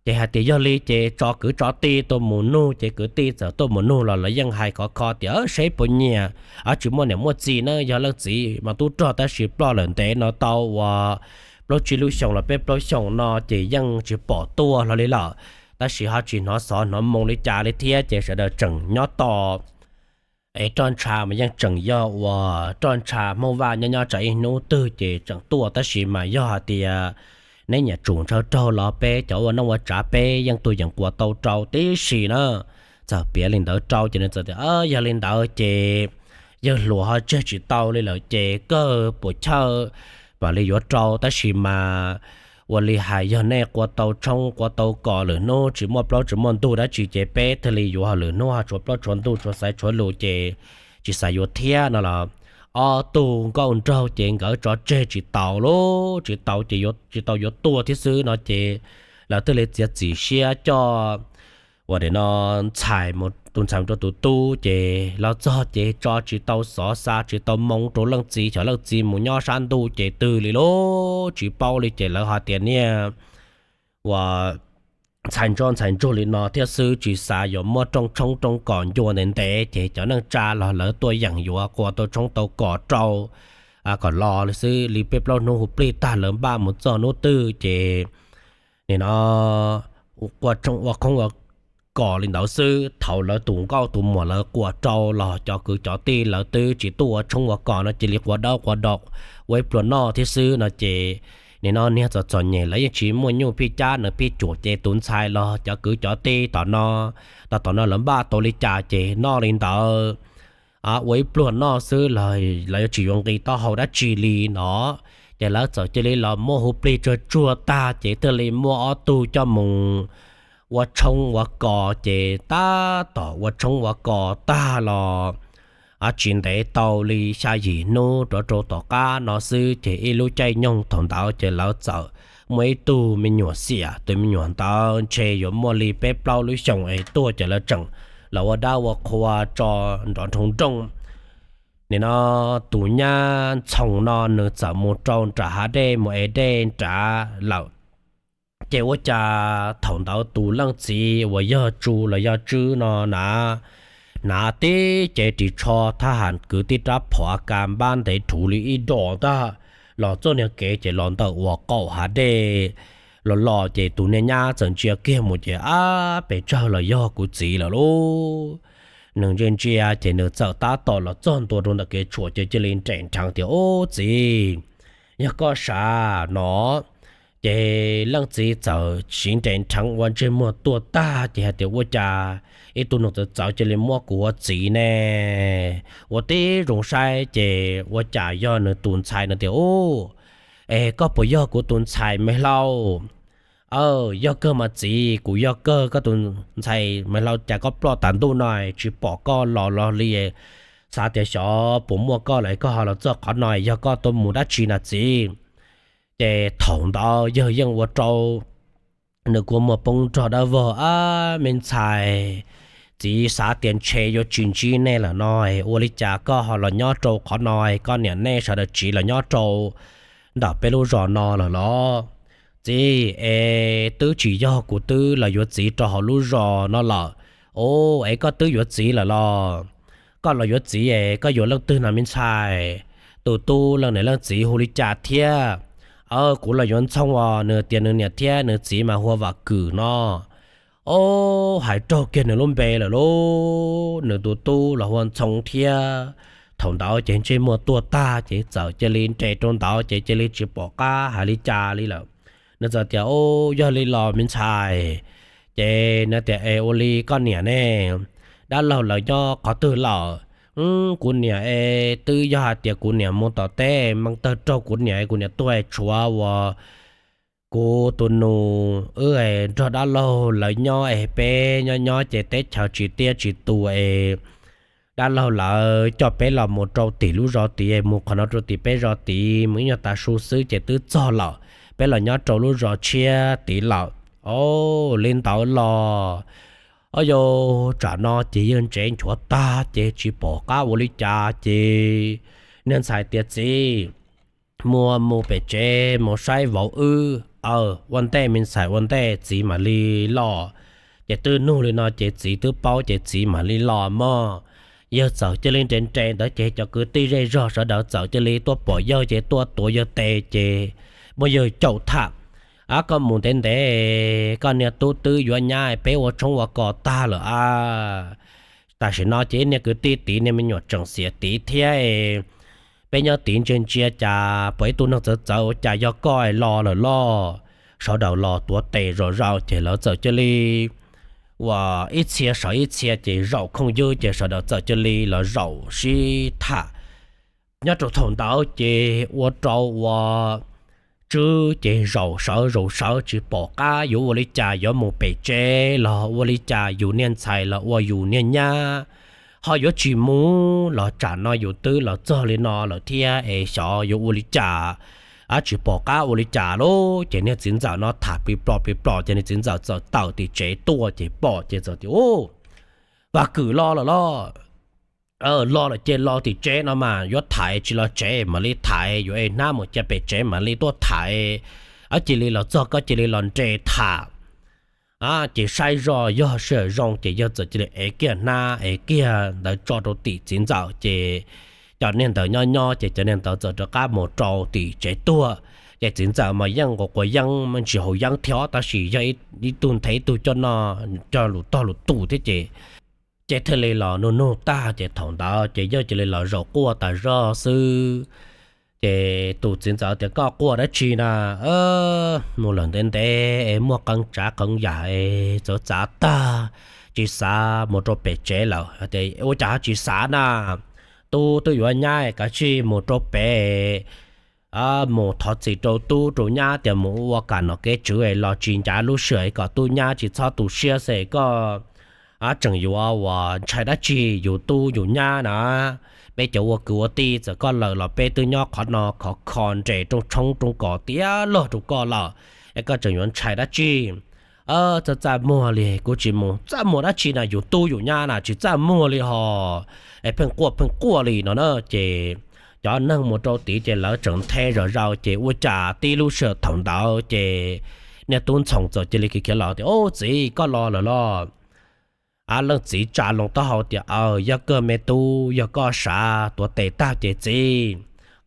Ces hais tias yog li ces tso kwv tso tij tuaj mus nug, ces kwv tij txawm tuaj mus nug los lawv yeej hais khov kho tias seb puas nyiam, tsis muaj niam muaj txiv na, yog leej txiv mas tub rog tab sis ploj lawm ntev no tau uas plaub tsib lub xyoos los peb plaub xyoos no ces yeej tsis pom tuaj hlo li lawm. Tab sis ho tsis hnov xov hnov moo li cas li thiab ces sawv daws tseem nyob tos. Es roj ntsha mas yeej tseem yog uas roj ntsha Hmoob Vaj nyob nyob tsam ib hnub twg ces tseem tuaj, tab sis mas yog hais tias neb nyiam tsum ntshaw raug los peb cov ua neej ua tsav peb yeej tuaj yeem quas tau rau tib si na. Txawm piav li ntawd rau ces nws txawm tias yog li ntawd ces yawg hluas ho tseg tsis tau li lawm ces kawg puas chawj mam li yuav rau, tab sis mas ua li hais yog nej quas tau tshoob quas tau kos lwm hnub tsis muaj plaub tsis muaj ntug dab tsi ces peb thiaj li yuav, lwm hnub ho tshuav plaub tshuav ntug tshuav xaiv tshuav lus ces tsis xav yuav thiab no los. Ob tug nkauj nraug ces nkawd tso tseg tsis tau lauj, tsis tau ces tsis tau yuav tuaj thiab xwb no ces lawv thiaj li txiav txim siab coj uas no ntxhais, tus ntxhais mus rau tus tub ces los txog ces tso tsis tau xov xa tsis tau moo rau leej txiv, xyov leej txiv mus nyob sab ntuj ces twg li lauj tsis paub li ces lawv ho tias niag uas ntxhais ntsuag ntxhais ntsuag li no thiab xwb tsis xav yuav muab rooj tshoob rooj kos ncua ntev ntev ces cov neej tsa los lawv tuaj yeem yuav quas tau tshoob tau kos rau kom los li xwb li peb plaub hnub hu plig tag lawv npaj mus txog hnub twg ces nim no ua khoob ua kos li ntawd xwb. Thaum lawv tus nkauj tus muam lawv quas rau los cov kwv cov tij lawv twb tsis tuaj ua tshoob ua kos no cia li quas dawb quas do ua ib pluag noj thiab xwb no ces nim no niag txom txom nyem lawv yeej tsis muaj nyuj phij cab nws phij cuam ces tus ntxhais los cov kwv cov tij tom no, tom tom no lawv npaj tau li cas ces noj li ntawd ua ib pluag noj xwb, lawv yuav tsis yuav nqi taub hau dab tsi li no. Ces lawv txawm cia li los muab hu plig tsuag tsuag tag ces thiaj li muab ob tug coj mus ua tshoob ua kos ces tab tom ua tshoob ua kos tag los tsis ntev tau li xya yim hnub rov rau tom qab no xwb ces ib lub caij nyoog thaum ntawd ces lawv txawm muaj ib tug me nyuam xiam, tus me nyuam ntawd ntshe yuav muaj li peb plaub lub xyoos es tuag ces lawv tseem los ua dab ua qhua tso nrov nroo nrooj. Nim no tus nyab Ntxhoo no nws txawm mus rau nram hav dej mus ev dej nrad lawm. Ces ua cas thaum ntawd tus leej txiv uas yog Tsu los yog Tswb no na, hnav tib cev ris tsho thab ham kwv tib rab phom A K npab ntev rhuv li ib dos ntag los txoj niag kev ces los ntawm uas qaum hav dej los los ces tus niag nyab txawm ntsia kiag mus ces ab pes tsawg los yog kuv txiv lawm lauj. Nws ntsia ntsia ces nws txawm tab tom los txog ntua rau ntawm kev tshuam ces cia li nres nrheev tias ub txiv, yog koj sav no. Ces leej txiv txawm siv nres nrheev ua ntsej muag tuag tag ces hais tias ua cas ib tug nus txawv txawv cia li muab kuv ua txiv ne, ua tib zoo saib ces ua cas yog nws tus ntxhais no tias ub, es koj puas yog kuv tus ntxhais me hlau? Aw, yog kawg mas txiv, kuv yog kawg koj tus ntxhais me hlau, cas koj ploj tas ntuj no tsis pom koj los los li, xav tias xyov puas muaj koj lawm koj ho los txog qhov no yog koj tuaj mus dab tsi na txiv? Ces thaum ntawd yawg yeej ua rau nws kua muag poob nrog dawb vog, Ab, me ntxhais, txiv xav tias ntshe yuav tsis ntsib nej lawm no, ua li cas koj ho los nyob rau qhov no, koj niam nej sawv daws tsiv los nyob rau ntawm peb lub zos no lawm los? Txiv, es twb tsis yog kuv twb los yuav txiv rau hauv lub zos no lawm. Ov, es koj twb yuav txiv lawm los? Koj los yuav txiv es koj yuav leej twg no me ntxhais? Tus tub leej niam leej txiv hu li cas thiab? Aw, kuv los yuav Ntxhoo os, nws tias nws niam thiab nws txiv mas hu ua Vam Kwm no. Ov, hais raug kiag nws lub npe lawm lauj, nws tus tub los hu ua Ntxhoo thiab. Thaum ntawd ces ntsej muag tuag tag ces txawm cia li nres rau ntawd ces cia li tsis pom qab hais li cas li lawm. Nws txawm tias, Ov, yog li los me ntxhais, ces nws tias, Es ua li koj niam ne, dab laug lawv nyob qhov twg lawm? Kuv niam es twb yog hais tias kuv niam mus tom teb, meej tawg raug kuv niam, kuv niam tuag tshuav ua kuv tus nus wb nrog dab laug lawv nyob es peb nyob nyob ces teb chaws tsis tiaj tsis tus es dab laug lawv coj peb los mus rau tim lub zos tid, mus qhov no rau tim peb zos tid mus ib nyuag tav su xwb ces twb txog lawm, peb los nyob rau lub zos tshiab tid lawm. Ov, li ntawd los, ov, yog tsam no ces yawg ntsev nchuav tag ces tsis pom qab ua li cas ces niag ntxhais tias, Txiv, muaj mus pem tsev mus saib vauv wb, aw, ua ntej me ntxhais ua ntej txiv mam li los. Ces twb nug li no ces txiv twb paub ces txiv mam li los mog. Yawg txawm cia li nres nres ntawd ces cov kwv tij zej zog sawv daws txawm cia li tuaj pom yawg ces tuaj tuav yawg tes ces muab yawg caum tham, Ab, koj mus ntev ntev, koj niag tub twb yuav nyab peb ua tshoob ua kos tag lawm a. Tam sim no ces niag kwv tij tid niag me nyuam tseem xiam tid thiab, peb nyob tid ntsia ntsia cas pom ib tug neeg txawv txawv ua cas yog koj los lawm los? Sawv daws los tuav tes zom zaws ces lawv txawm cia li ua ib txhia sawv ib txhia ces zaum khooj ywb ces sawv daws txawm cia li los zaum sib tham. Nyob rau thaum ntawd ces ua rau ua Tswb ces zaum sawv zaum sawv tsis pom qab yuav ua li cas, yuav mus pem tsev los ua li cas, yus niag ntxhais los ua yus niag nyab ho yuav tsis mus los tsam no yus twb los txog li no lawm thiab es xyov yuav ua li cas, tsis pom qab ua li cas lauj. Ces niag txiv ntxawm no tham plig plom plig plom ces niag txiv ntxawm txawm tawm tim tsev tuaj ces pom ces txawm tias, Ub, Vam Kwm los lawm los? Los lawm ces los tim tsev no mas, yuav tham tsis los tsev mam li tham, yuav hnab mus cia pem tsev mam li tuaj tham. Cia li los txog koj cia li los nres tham. Ces saib zoj yog sij hawm zoo ces yawg txawm cia li ev kiag hnab ev kiag ntawd tso rau tim txiv ntxawm ces cov niag ntawd nyob nyob ces cov niag ntawd txawm rov qab mus rau tim tsev tuag. Ces txiv ntxawm mas yeej quav quav yeeb, me ntsis haus yeeb thiab tab sis yog ib tug nthe ib tug coj noj coj lus tog lus tus thiab ces ces thiaj li los nug nug tag ces thaum ntawd ces yawg cia li los zaum quaj tas zog xwb. Ces tus txiv ntxawm tias, Koj quaj dab tsi na? Mus lawm ntev ntev es muaj qee tsav qee yam es txawv txav tag, tsis xav mus rau pem tsev lawm. Ua cas ho tsis xav na? Tub twb yuav nyab, kav tsij mus rau pem mus thov txim rau tub rau nyab tias mus ua kam nom kev tswv los tsis ncav lub sij hawm kom tub nyab tsis txhob tu siab xwb koj tseem yuav ua ntshai dab tsi yus tub yus nyab na. Peb cov ua kwv ua tij txawm koj lawm los peb twb nyob qhov no khov kho nres rooj tshoob rooj kos tiav log rau koj lawm es koj tseem yuav ntshai dab tsi? Txaj txaj muag li, kuv tsis mus. Txaj muag dab tsi na, yus tub yus nyab na, tsis txaj muag li hos. Es pheej quaj pheej quaj li no na. Ces cov neeg mus rau tid ces lawv tseem nthe zom zaws ces ua cas tib lub sij hawm thaum ntawd ces niag tub Ntxhoo txawm cia li khiav khiav los tias, Ub, txiv, koj los lawm los? Leej txiv tsa loo taub hau tias, Aw, yog kawg me tub, yog koj sav tuav tes tag ces txiv,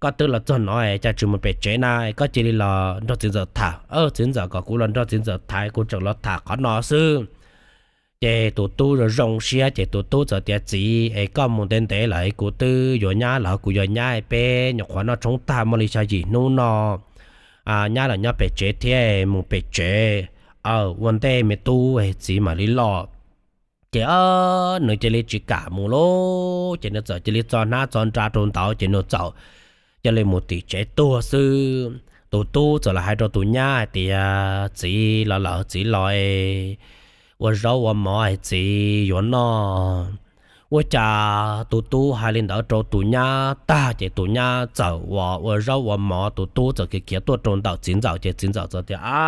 koj twb los txog no es cas tsis mus pem tsev na, koj cia li los nrog txiv ntxawm tham. Txiv ntxawm kom kuv los nrog txiv ntxawm tham, kuv tseem los tham qhov no xwb. Ces tus tub zoo zoo siab ces tus tub txawm tias, Txiv, es koj mus ntev ntev lawm, kuv twb yuav nyab lawm, kuv yuav nyab, peb nyuam qhuav noj tshoob tag muaj li xya yim hnub no, nyab los nyob pem tsev thiab, mus pem tsev. Aw, ua ntej me tub, txiv mam li los. Ces nws cia li tsis kam mus lauj, ces nws txawm cia li txo hnab txo nra rau ntawd ces nws txawm cia li mus tim tsev tuag xwb. Tus tub txawm los hais rau tus nyab hais tias, Txiv los lawm, txiv los ua zaub ua mov es txiv yuav noj. Ua cas tus tub hais li ntawd rau tus nyab tag ces tus nyab txawm ua ua zaub ua mov, tus tub txawm khiav khiav tuaj rau ntawm txiv ntxawm ces txiv ntxawm txawm tias, A,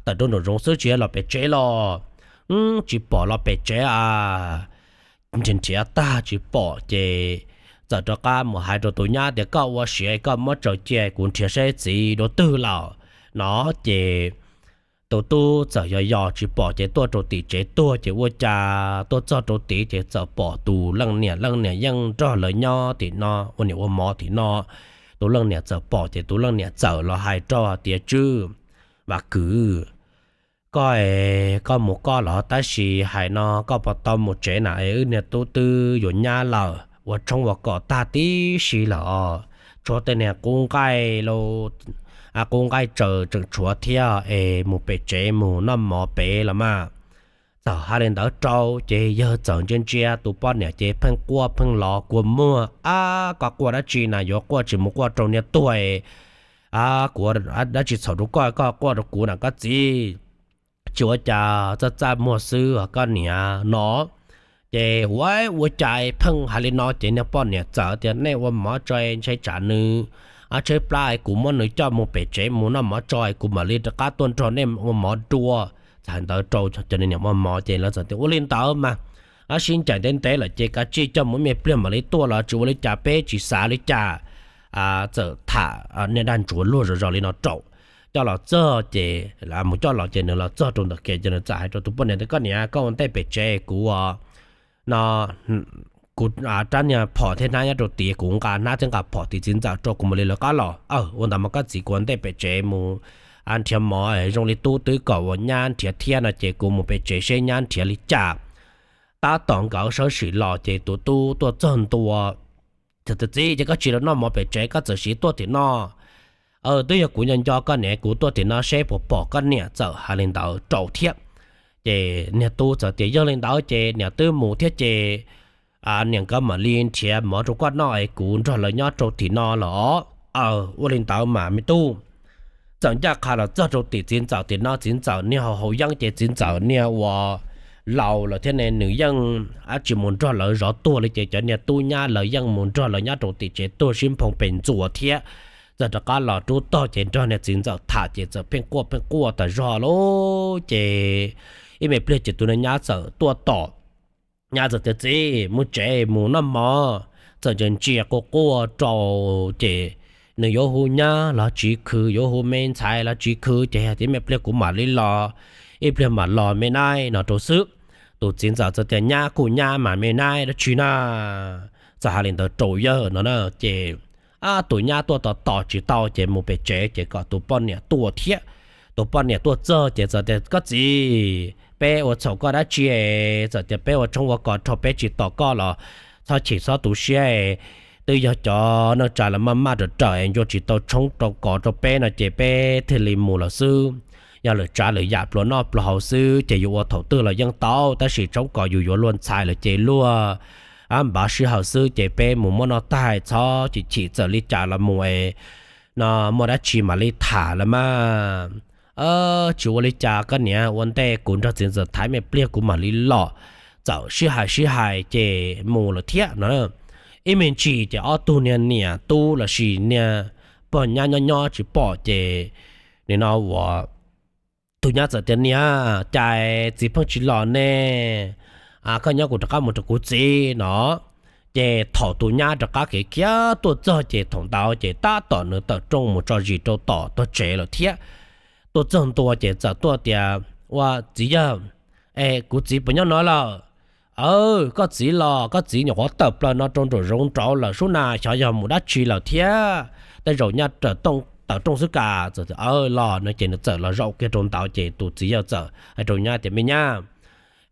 tawm rau nraum zoov xwb tsis yog los pem tsev los? Tsis pom los pem tsev a. Nrhiav nrhiav tag tsis pom ces txawm rov qab mus hais rau tus nyab tias, Koj ua siav koj muab tsaws cia kuv nrhiav saib txiv dua twg lawm, no ces tus tub txawm yos yos tsis pom ces tuaj rau tim tsev tuag ces ua cas tuaj txog rau tid ces txawm pom tus leej niam, leej niam yeej nrog lawv nyob tim no ua niam ua mov tim no. Tus leej niam txawm pom ces tus leej niam txawm los hais rau tias, Tswb Vam Kwm, koj, koj mus koj los tab sis hais no koj puas tau mus tsev na es wb niag tub twb yuav nyab lawm, ua tshoob ua kos tag tib si lawm os. Tshuav tej niag qub nqaij, qub nqaij tsaws tseem tshuav thiab es mus pem tsev mus noj mov pem los mas. Txawm hais li ntawd rau ces yawg txawm ntsia ntsia tus poj niam ces pheej quaj pheej los kua muag, Ab, koj quaj dab tsi na, yuav quaj tsis mus quaj rau niag tuag, kuv dab tsi txhaum rau koj, koj quaj rau kuv na koj txiv. Tsis ua cas, txaj txaj muag xwb koj niam, no. Ces ua ua cas pheej hais li no ces niag poj niam txawm tias, Nej ua mov tso, ntshe tsam nws tshaib plab, kuv muab nws coj mus pem tsev mus noj mov tso, kuv mam li rov qab tuaj nrog nej ua mov dua. Txawm hais ntawd rau cov niam ua mov ces lawv txawm tias, Ua li ntawd mas, sib ncaim ntev ntev lawm ces kav tsij coj mus ib me pliag mam li tuaj los tsis ua li cas, peb tsis xav li cas. Txawm tham niag dag ntsuav luag zom zaws li no rau, coj los txog ces, mus coj los ces nws los txog rau ntawm kev ces nws txawm hais rau tus poj niam tias, Koj niam, koj ua ntej pem tsev, kuv, no, kuv rab niag phom thiab hnab nyob rau tid, kuv nqa hnab thiab nqa phom tim txiv ntxawm rau kuv mam li lawv qab los. Ua ntawd mas koj txiv, kuv ua ntej pem tsev mus nrhiav mov, zoo li tub twb kom ua nyab nrhiav thiab no ces kuv mus pem tsev seb nyab nrhiav li cas. Tab tom nkawd sawv sim los ces tus tub tuaj txog ntua, Txiv, ces koj tsis los noj mov pem tsev, koj txawm siv tuaj tim no. Twb yog kuv nco nco koj niam, kuv tuaj tim no seb puas pom koj niam. Txawm hais li ntawd rau thiab ces niag tub txawm tias, Yog li ntawd ces niam twb mus thiab ces niam nkawd mam li nrhiav mov rau koj noj es kuv nrog lawv nyob rau tim no los. Ua li ntawd mas me tub. Txawm ncaj qha los txog rau tim txiv ntxawm tim no, txiv ntxawm niag haus haus yeeb ces txiv ntxawm niag ua laus lawm thiab ne, nws yeej tsis mus nrog lawv zov tuag li ces cov niag tub nyab lawv yeej mus nrog lawv nyob rau tim tsev tuag sib nphoo pes ntxuas thiab. Txawm rov qab los rub tog ces nrog niag txiv ntxawm tham ces txawm pheej quaj pheej quaj tas zog lauj. Ces ib me pliag ces tus niag nyab txawm tuaj tom. Nyab txawm tias, Txiv, mus tsev mus noj mov. Txawm ntsia ntsia quaj quaj rau ces nws yuav hu nyab los tsis khwv, yuav hu me ntxhais los tsis khwv ces hais tias, Me pliag kuv mam li los, ib pliag mam los me nab, no rau xwb. Tus txiv ntxawm txawm tias, Nyab kuj nyab mas me nab, dab tsi na? Txawm hais li ntawd rau yawg no na ces tus nyab tuaj tos tos tsis tau ces mus pem tsev ces kom tus poj niam tuaj thiab. Tus poj niam tuaj txog ces txawm tias, Koj txiv, peb ua txhaum koj dab tsi? Txawm tias, Peb ua tshoob ua kos rau peb tsis tos koj los txhob chim txhob tu siab. Twb yog cov neej tsa lawv maj maj raws raws es ncua tsis tau tshoob rau kos rau peb no ces peb thiaj li mus lawm xwb. Yog lwm tsav lwm yam pluas noj pluas haus xwb ces yus ua thaum twg los yeej tau, tab sis tshoob kos yus yuav luag ntxhais lawm ces luag npav sij hawm xwb ces peb mus muab noj tag txhob chim chim, txawm li cas los mus es no muaj dab tsi mam li tham lawm mas. Tsis ua li cas koj niam, ua ntej kuv nrog txiv ntxawm tham me pliag kuv mam li los. Txawm sib hais sib hais ces mus lawm thiab no. Ib me ntsis ces ob tug niag niam tub los sis niag pog nyab nyob nyob tsis pom ces nim no ua tus nyab txawm tias, Niam, cas txiv pheej tsis los ne? Koj nyob kuv rov qab mus rau kuv txiv no. Ces thaum tus nyab rov qab khiav khiav tuaj txog ces thaum ntawd ces tab tom nws tawm rooj mus tso zis rau tom tog tsev lawm thiab. Tuaj txog ntua ces txawm tuaj tias, Ua txiv yawg, es kuv txiv puas nyob no lawm? Aw, koj txiv los koj txiv nyuam qhuav tawm plaws no rau nraum zoov nraud lawm sub na, xyov yog mus dab tsi lawm thiab. Tej zaum nyab tawm rooj xwb kas. Txawm tias, Aw, los no ces nws txawm los zaum kiag rau ntawd ces tus txiv yawg txawm hais rau nyab tias, Me nyab,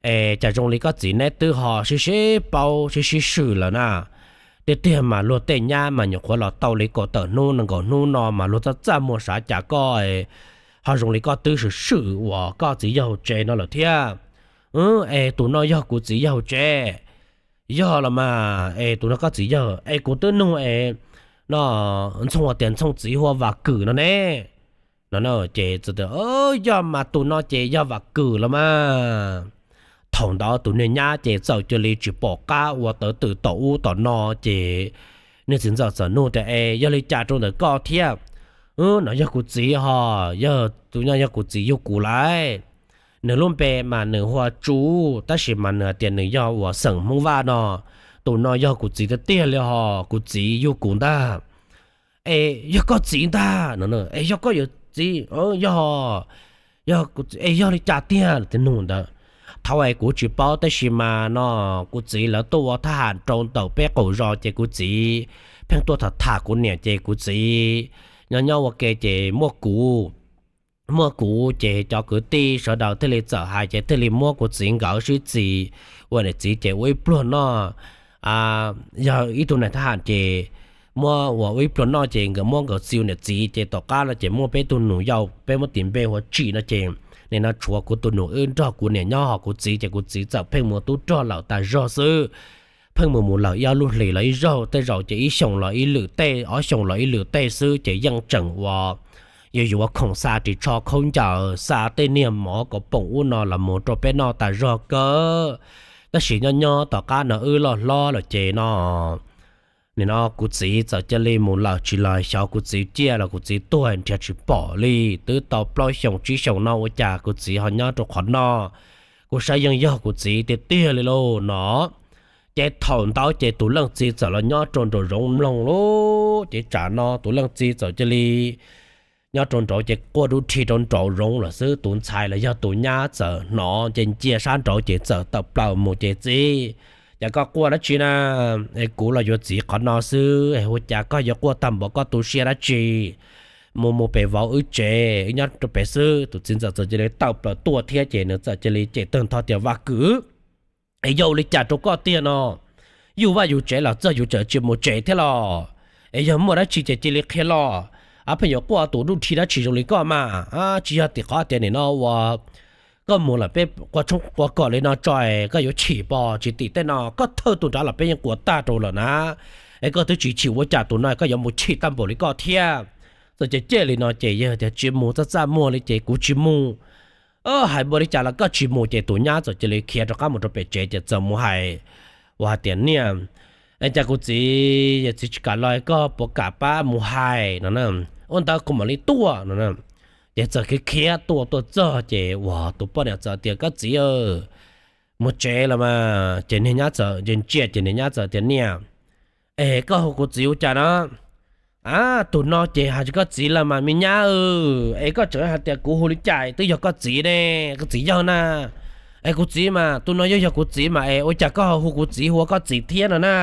es cas zoo li koj txiv neb twb ho sib sib paub sib sib swm lawm na. Tiag tiag mas luag tej nyab mas nyuam qhuav los tau li kaum tawm hnub nees nkaum hnub no mas luag txaj txaj muag sav cas koj ho zoo li koj twb swm swm uas koj txiv yawg tsev no lawm thiab. Es tus no yog kuv txiv yawg tsev? Yog los mas, es tus no koj txiv yawg? Es kuv twb nug es no, Ntxoog ua tias Ntxoog txiv hu ua Vam Kwm no ne. No ces txawm tias, Yog mas tus no ces yog Vam Kwm los mas. Thaum ntawd tus niag nyab ces txawm cia li tsis pom qab ua tawv twm tom ub tom no ces niag txiv ntxawm txawm nug tias, Es yog li cas rau ntawm koj thiab? No yog kuv txiv hos, yog tus no yog kuv txiv yug kuv lawm. Nws lub npe mas nws hu ua Tsu, tab sis mas nws hais tias nws yog uas xeem Hmoob Vaj no. Tus no yog kuv txiv tiag tiag li hos, kuv txiv yug kuv ntag. Es yog koj txiv ntag no, es yog koj yuav txiv, yog, yog, es yog li cas tiag? Nug ntawd, thaum es kuv tsis paub tab sis mas no kuv txiv lawv tuaj ua thab ham rau ntawm peb qaum zos ces kuv txiv pheej tuaj tham tham kuv niam ces kuv txiv nyob nyob ua ke ces muaj kuv, muaj kuv ces cov kwv tij sawv daws thiaj li txawm hais ces thiaj li muab kuv txiv nkawd sib txis ua niam txiv ces ua ib pluag noj. Yog ib tug niam thab ham ces muab ua ib pluag noj ces nkawd muab nkawd txiv ua niam txiv ces tom qab no ces muaj peb tug nus yau peb muab tis npe hu ua Tsim no ces nim no tshuav kuv tus nus wb nrog kuv niam nyob hos kuv txiv ces kuv txiv txawm pheej mus tub rog lawm tas zog xwb. Pheej mus mus lawm ib ob lub hlis los ib zaug, tej zaum ces ib xyoos los ib lwm tej, ob xyoos los ib lwm tej xwb ces yeej tseem uas yuav yuav khoom xa ris tsho khaub ncaws, xa tej niag mov kom poom ub no los mus rau peb noj tas zog kawg. Tab sis nyob nyob tom qab no wb loj hlob lawm ces no nim no kuv txiv txawm cia li mus lawm tsis los xyov kuv txiv ciaj los kuv txiv tuag nrhiav tsis pom li. Twb tau plaub xyoos tsib xyoos no ua cas kuv txiv ho nyob rau qhov no. Kuv saib yeej yog kuv txiv tiag tiag li lauj no. Ces thaum ntawd ces tus leej txiv txawm los nyob rau nraum zoov mloog lauj. Ces tsam no tus leej txiv txawm cia li nyob rau nraud ces quaj dub rhi rau nraum zoov lawm xwb. Tus ntxhais los yog tus nyab txawm hnov ces ncia sab nraud ces txawm tawm plaws mus ces, Txiv, cas koj quaj dab tsi na? Es kuv los yuav txiv qhov no xwb es ua cas koj yuav quaj tag npaum, koj tu siab dab tsi? Mus mus pem vauv wb tsev, wb nyob rau pem xwb. Tus txiv ntxawm txawm cia li tawm plaws tuaj thiab ces nws txawm cia li cem tag nrho tias, Vam Kwm, es yog ua li cas rau koj tiag no? Yus vaj yus tsev los txog yus tseem tsis mus tsev thiab los? Es yog muaj dab tsi ces cia li qhia los. Ab, pheej yuav quaj tus dub rhi dab tsi zoo li koj mas? Tsis yog tim qhov tias nim no uas koj mus lawm peb qua tshoob qua kos li no tso es koj yuav chim pos tsis tim tej no, koj thawj tus nrad los peb yeej quas tag rau lawm na. Es koj twb tsis chim ua cas tus no koj yuav mus chim tag npaum li koj thiab? Txawm ces cem li no ces yog tias tsis mus txaj txaj muag li ces kuv tsis mus. Hais npaum li cas los koj tsis mus ces tus nyab txawm cia li khiav rov qab mus rau pem tsev ces txawm mus hais uas hais tias, Niam, es cas kuv txiv, yog txiv tsis kam los koj puas kam pab mus hais no? Ua ntawd kuv mam li tuaj no. Ces txawm khiav khiav tuaj tuaj txog ces uas tus poj niam txawm tias, Koj txiv, mus tsev los mas. Ces niag nyab txawm ntsia ntsia ces niag nyab txawm tias, Niam, es koj hu kuv txiv ua cas no? Ab, tus no ces hais tias koj txiv lawm mas me nyab, es koj tseem hais tias kuv hu li cas twb yog koj txiv ne, koj txiv yawg na. Es kuv txiv mas, tus no yog yog kuv txiv mas es ua cas koj hu kuv txiv hu ua koj txiv thiab no na?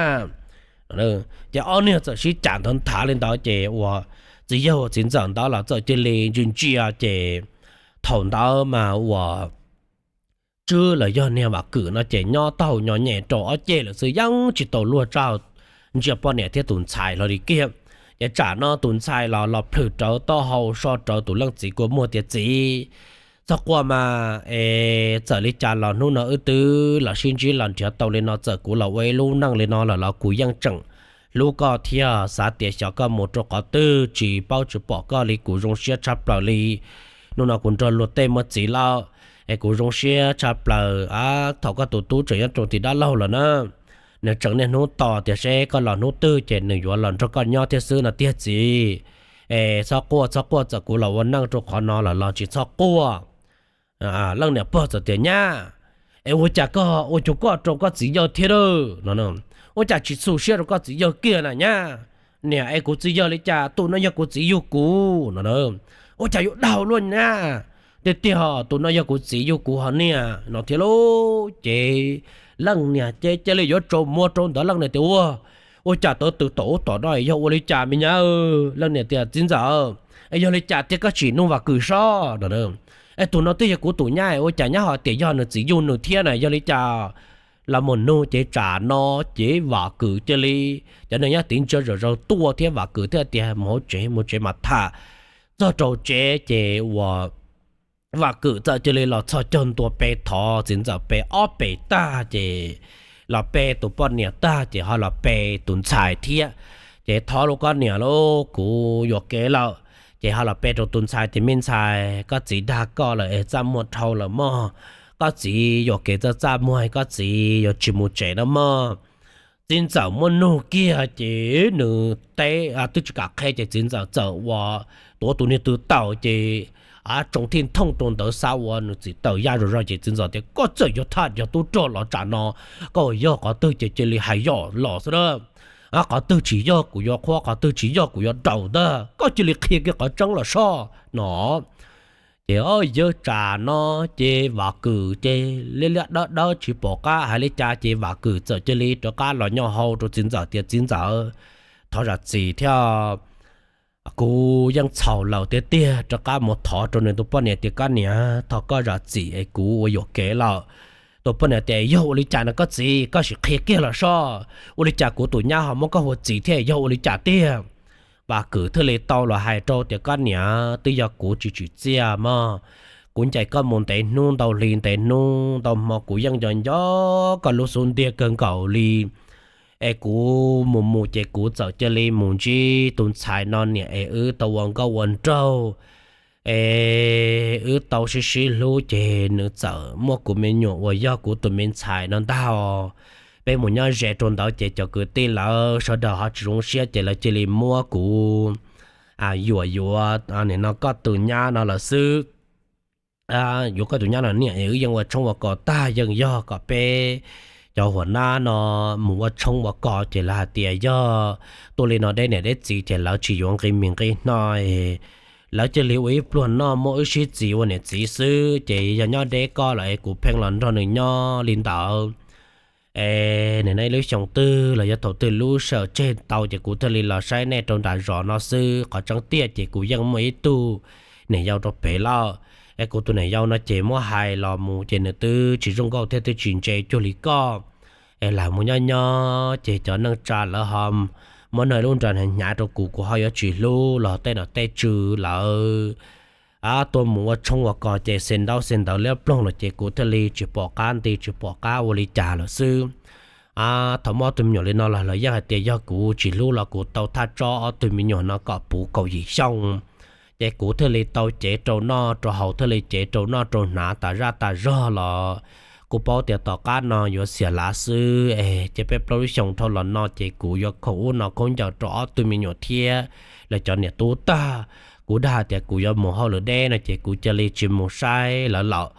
Ces ob niag txawm sib cam ntawd nthav li ntawd ces uas txiv yawg uas txiv ntxawm ntawd los txawm cia li ntsia ntsia ces thaum ntawd mas uas Tswb los yog niag Vam Kwm no ces nyob taub hau nyo nyem rau ob ceg lawm xwb, yeej tsis tau luag tsa ntsia poj niam thiab tus ntxhais hlo li kiag. Ces tsam no tus ntxhais los los plhws rawv taub hau so rawv tus leej txiv kua muag tias, Txiv, txhob quaj mas, es txawm li cas los hnub no wb twb los sib ntsib los nrhiav tau li no, txawm kuv los ua ib lub neej li no lawm los kuv yeej tseem hlub koj thiab xav tias xyov koj mus rau qhov twg tsis paub tsis pom koj li, kuv zoo siab tshaj plaws li. Hnub no kuv nrog luag tej muaj txiv lawm, es kuv zoo siab tshaj plaws. Thaum koj tus tub tseem nyob rau tim dab laug lawm na, nws tseem niaj hnub tos tias seb koj los hnub twg ces nws yuav los nrog koj nyob thiab xwb no tiag txiv. Es txhob quaj txhob quaj, txawm kuv los ua neej rau qhov no lawm los tsis txhob quaj. Leej niam pog txawm tias, Nyab, es ua cas koj ua cuag koj rau koj txiv yawg thiab no? Ua cas tsis txhum siab rau koj txiv yawg kiag na nyab? Niam, es kuv txiv yawg li cas? Tus no yog kuv txiv yug kuv no. Ua cas yuav daug luaj nyab? Tiag tiag, tus no yog kuv txiv yug kuv hos niam no thiab lauj. Ces leej niam ces cia li yuav tsaus muag rau ntawd. Leej niam tias, Ua, ua cas tawv tw tom ub tom no yog ua li cas me nyab? Leej niam tias, Txiv ntxawm, es yog li cas tiag koj tsis nug Vam Kwm sob no? Es tus no twb yog kuv tus nyab, ua cas nyab ho tias yog nws txiv yug nws thiab na, yog li cas? Los mus nug ces tsam no ces Vam Kwm cia li, cov neeg nyob tid ntsia zom zaws tuaj thiab Vam Kwm thiaj tias, Mus hauv tsev, mus tsev mas tham. Txog rau tsev ces uas Vam Kwm txawm cia li los txhos caug ntua pe thov txiv ntxawm pe ob pes tag ces los pe tus poj niam tag ces ho los pe tus ntxhais thiab. Ces, Thov lauj koj niam lauj, kuv yuam kev lawm. Ces ho los pe rau tus ntxhais tias, Me ntxhais, koj txiv dag koj lawm es txaj muag dhau lawm mog. koj txiv yuam kev txaj txaj muag, koj txiv yuav tsis mus tsev na mog. Txiv ntxawm muab nug kiag ces nws teb twb tsis kam qhia ces txiv ntxawm txawm ua tuav tus niag tw taws ces a tsoo thij thooj rau ntawd xav ua nws txiv taws yaj zog zog ces txiv ntxawm tias koj txawm yuav tham yog tub rog los tsam no koj yog qhov twg ces cia li hais yog los xwb na. Qhov twg tsis yog kuv yuav qhuab, qhov twg tsis yog kuv yuav daus ntag, koj cia li qhia kiag qhov tseeb los soj no. Ces yawg tsam no ces Vam Kwm ces liab liab dawb dawb tsis pom qab hais li cas ces Vam Kwm txawm cia li rov qab los nyo hau rau txiv ntxawm tias txiv ntxawm, thov zam txim thiab, kuv yeej txhaum lawm tiag tiag. Rov qab mus thov rau nws tus poj niam tias koj niam thov koj zam txim es kuv ua yuam kev lawm. Tus poj niam tias yog ua li cas no koj txiv, koj sim qhia kiag los soj, ua li cas kuv tus nyab ho muab koj hu ua txiv thiab, yog ua li cas tiag? Vam Kwm thiaj li tau los hais rau tias koj niam, twb yog kuv tsis tsim txiaj mog. Kuv ncaim koj mus ntev hnub ntau hli ntev hnub ntau hmo, kuv yeej nco nco koj lub xub ntiag kawg nkaus li. Es kuv mus mus ces kuv txawm cia li mus ntsib tus ntxhais no niam es wb tau ua nkauj ua nraug, es wb tau sib sib hlub ces nws txawm muaj kuv me nyuam uas yog kuv tus me ntxhais no ntag. Peb mus nyob ze rau ntawd ces cov kwv tij lawv sawv daws ho tsis zoo siab ces lawv cia li muab kuv yuam yuav nim no koj tus nyab no lawm xwb. Yuav koj tus nyab no niam es wb yeej ua tshoob ua kos tag, yeej yog kom peb cov huam nab no mus ua tshoob ua kos ces lawv hais tias yog tuaj li no deb niam deb txiv ces lawv tsis yuav nqi mis nqi hno. Lawv cia li ua ib pluag noj muab wb sib txiv ua niam txiv xwb ces yog nyob deb koj lawm es kuv pheej los nrog nws nyob li ntawd. Es nim no ib lub xyoo twg los yog thaum twg lub sij hawm tseg tau ces kuv thiaj li los saib nej rau nram zos no xwb. Qhov tseeb tiag ces kuv yeej muaj ib tug niam yau rau pem lawm. Es kuv tus niam yau no ces muab hais los mus ces nws twb tsis zoo nkauj thiab twb tsis ntse cuag li koj. Es lam mus nyob nyob ces cov neej tsa lawv ho muab noj lub nra hnyav rau kuv, kuv ho yuav tsis hlub los tej nom tej tswv lawv tuaj mus ua tshoob ua kos ces xe ntaub xe ntawv liab ploog lawm ces kuv thiaj li tsis pom qab nti tsis pom qab ua li cas lawm xwb. Thaum muaj ob tug me nyuam li no los lawv yeej hais tias yog kuv tsis hlub los kuv tau thaj tsob ob tug me nyuam no kom puv kaum yim xyoo. Ces kuv thiaj li tau cev rau noj rau haus, thiaj li cev rau noj rau hnav tas zaj tas zog los kuv paub tias tom qab no yuav xiam lav xwb es ces peb plaub lub xyoo dhau los no ces kuv yuav khaum ub no khaub ncaws rau ob tug me nyuam thiab lawv cov niam tub tag. Kuv dag tias kuv yuav mus hauj lwm deb no ces kuv cia li tsis mus saib lawv lawm.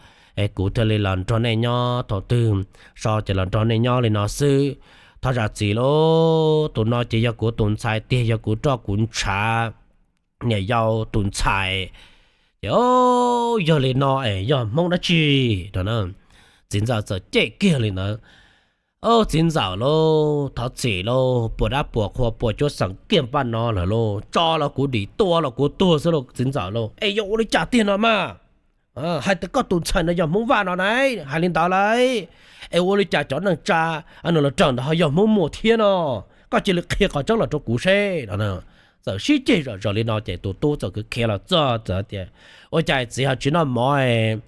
Es kuv thiaj li los nrog nej nyob thaum twg so ces los nrog nej nyob li no xwb. Thov zam txim lauj, tus no ces yog kuv tus ntxhais tiag, yog kuv roj kuv ntshav, niam yau tus ntxhais. Ces yog li no es yog Hmoob dab tsi? Txiv ntxawm txawm cem kiag li ntawd. Txiv ntxawm lauj, thov txim lauj, puas dab puas qhua puas cuab xeem kiag npaj no lawm lauj, tso los kuv dim, tua los kuv tuag xwb lauj txiv ntxawm lauj. Es yog ua li cas tiag no mas? Hais tias koj tus ntxhais no yog Hmoob Vaj no na, hais li ntawd lauj. Es ua li cas cov neej tsa nws los raws ntawd ho yog Hmoob Muas thiab no? Koj cia li qhia qhov tseeb los rau kuv seb. Txawm sib ceg zom zaws li no ces tus tub txawm khiav los txog txawm tias, ua cas txiv ho tsis noj mov?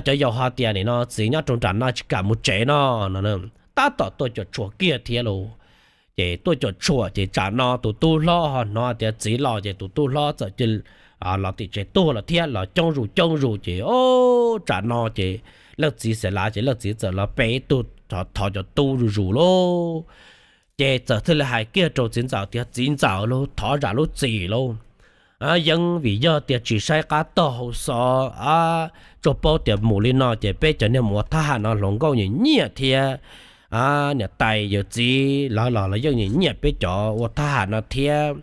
Cov yau ho tias nim no txiv nyob rau nram no tsis kam mus tsev no no. Tab tom tuaj cuam tshuam kiag thiab lauj. Ces tuaj cuam tshuam ces tsam no tus tub hlob ho hnov tias txiv los ces tus tub hlob txawm cia los tim tsev tuag los thiab, los coob zus coob zus ces tsam no ces leej txiv xiam lav ces leej txiv txawm los pe ib tug thov cov tub zuj zus lauj. Ces txawm thiaj li hais kiag rau txiv ntxawm tias txiv ntxawm lauj, thov zam lub txim lauj. Yeej vim yog tias tsis saib qab tog hau xov, tsuas paub tias mus li no ces peb cov niag mus ua thab ham no hluas nkauj nyiam nyiam thiab. Niam tais yawm txiv lawv los lawv yeej nyiam nyiam peb cov ua thab ham no thiab.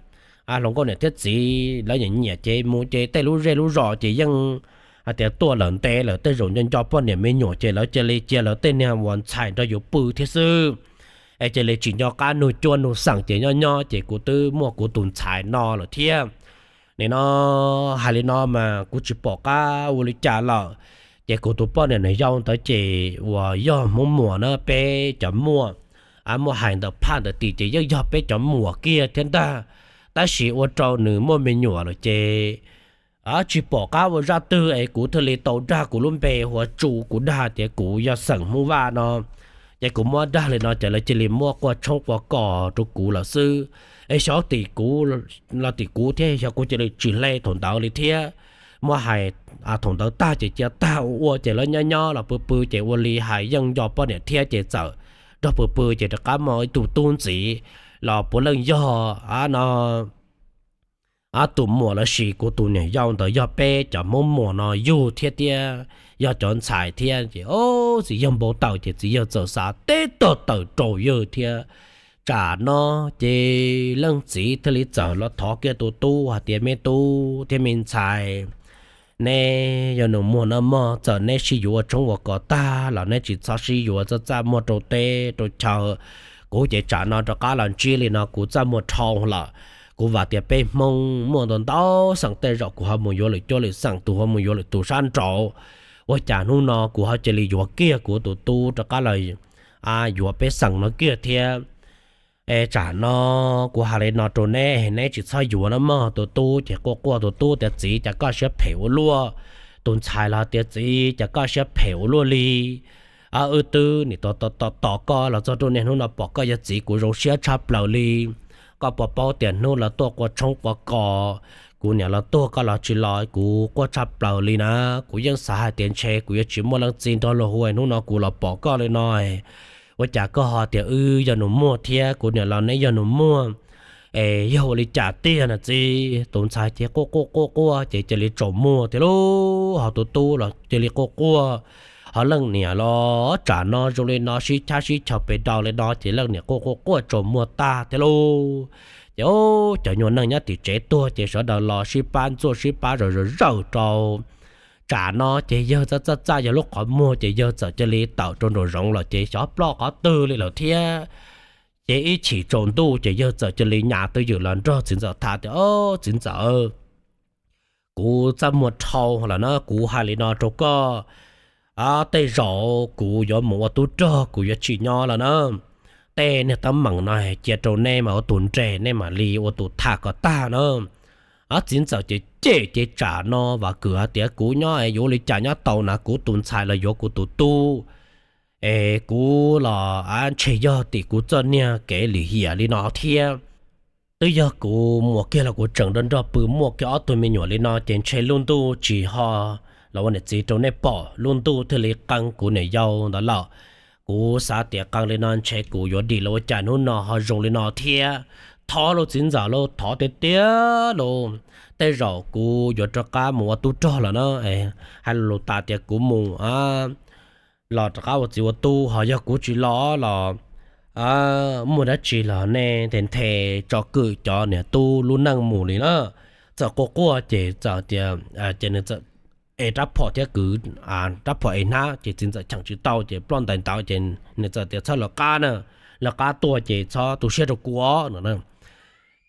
Hluas nkauj niam thiab txiv lawv nyiam nyiam ces mus ces tej lub zej lub zos ces yeej hais tias tuaj lawm ntev lawm tej zaum nco nco poj niam me nyuam ces lawv cia li cia lawv tej niag uas ntxhais nrog yus pw thiab xwb. Es cia li tsis nco qab nug cuab nug xeem ces nyob nyob ces kuv twb muaj kuv tus ntxhais no lawm thiab. Nim no hais li no mas kuv tsis pom qab ua li cas lawm. Ces kuv tus poj niam niam yau ntawd ces uas yog Hmoob Muas na, peb cov Muas, muaj hais ntawm phaj ntawm tim ces yeej yog peb cov Muas kiag thiab ntag. Tab sis ua rau nws muaj me nyuam lawm ces tsis pom qab ua zaj twg es kuv thiaj li tau dag kuv lub npe hu ua Tsu, kuv dag tias kuv yog xeem Hmoob Vaj no. Ces kuv muab dag li no ces lawv cia li muab quaj tshoob quaj kos rau kuv lawm xwb. Es xyov tim kuv los tim kuv thiab xyov kuv cia li tsis hle thaum ntawd li thiab. muab hais thaum ntawd tag ces cia tag ua ua ces lawv nyob nyob los pw pw ces ua li hais yeej nco poj niam thiab ces txawm nrog pw pw ces rov qab muaj ib tug tub ntxiv los puav leej yog no tus muam los sis kuv tus niam yau ntawd yog peb cov Hmoob muam no yug thiab tiag, yog cov ntxhais thiab ces txiv yawg npau taws ces txiv yawg txawm xav teb tog taws rau yawg thiab. Tsam no ces leej txiv thiaj li txawm los thov kiag tus tub hais tias, me tub thiab me ntxhais, neb yog nus muag no mog, txawm neb sib yuav ua tshoob ua kos tag los neb tsis txhob sib yuav txaj txaj muag rau teb rau chaw. Kuv ces tsam no rov qab los ntsib li no kuv txaj muag dhau lawm. Kuv vam tias peb Hmoob muaj ntau ntau xeem, tej zaum kuv ho mus yuav lwm cuab lwm xeem, tus ho mus yuav lwm tus sab nraud. Ua cas hnub no kuv ho cia li yuav kiag kuv tus tub rov qab los yuav peb xeem no kiag thiab. Es tsam no kuv hais li no rau neb, neb tsis txhob yuav no mog. Tus tub ces quaj quaj, tus tub tias, txiv, cas koj siab phem ua luaj? Tus ntxhais los tias, txiv, cas koj siab phem ua luaj li? Wb twb nim tos tos tos koj los txog rau niaj hnub no pom koj yog txiv kuv zoo siab tshaj plaws li. Koj puas paub tias hnub los tuaj qua tshoob qua kos, kuv niam los tuag koj los tsis los kuv quaj tshaj plaws li na. Kuv yeej xav hais tias ntshe kuv yuav tsis muaj leej txiv nrog luag hu, hnub no kuv los pom koj li no, ua cas koj ho tias wb yog nus muag thiab kuv niam los neb yog nus muag? Es yog ua li cas tiag na txiv? Tus ntxhais ces quaj quaj quaj quaj ces cia li tsaus muag thiab lauj. Ho tus tub los cia li quaj quaj, ho leej niam los tsam no zoo li no sib chab sib chaws pes daus li no ces leej niam quaj quaj quaj tsaus muag tag thiab lauj. Ces cov nyuag neeg nyob tim tsev tuag ces sawv daws los sib pab ntxuaj sib pab zom zaws rau. Tsam no ces yawg txaj txaj txaj yawg lub qhov muag ces yawg txawm cia li tawm rau nraum zoov lawm ces xyov ploj qhov twg li lawm thiab. Ces ib chim tsaus ntuj ces yawg txawm cia li nyas twj ywm los nrog txiv ntxawm tham tias, o, txiv ntxawm, kuv txaj muag dhau lawm na, kuv hais li no rau koj, tej zaum kuv yuav mus ua tub rog, kuv yuav tsis nyob lawm na. Tej niag teeb meem no cia rau nej mas ua tus nres, nej mam li ua tus tham kom tag na. Txiv ntxawm ces cem ces tsam no vam kwm hais tias kuv nyob yuav ua li cas nyob tau na, kuv tus ntxhais los yuav kuv tus tub, es kuv los ntshe yog tim kuv txoj niag kev lim hiam li no thiab. Twb yog kuv mus kiag los kuv tseem nrog nrog pw muaj kiag ob tug me nyuam li no ces ntshe lub ntuj tsis ho los ua niam txiv rau nej pom, lub ntuj thiaj li qee kuv niam yau ntawd lawm. Kuv xav tias qee li no ntshe kuv yuav dim los ua cas hnub no ho zoo li no thiab. Thov lauj txiv ntxawm lauj, thov tiag tiag lauj, tej zaum kuv yuav rov qab mus ua tub rog lawm na. Hais lus tas tias kuv mus los rov qab ua txiv ua tub, ho yog kuv tsis los los muaj dab tsi los nej nthe nthe tso kwm cov niam tub lub neej mus li na. Txawm quaj quaj ces txawm tias, ces nws txawm ev rab phom thiab kwv rab phom ev hnab ces txiv ntxawm cheem tsis tau ces ploj ntais ntawd ces nws txawm tias txhob lawv qab na, lawv qab tuaj ces txhob tu siab rau kuv os no.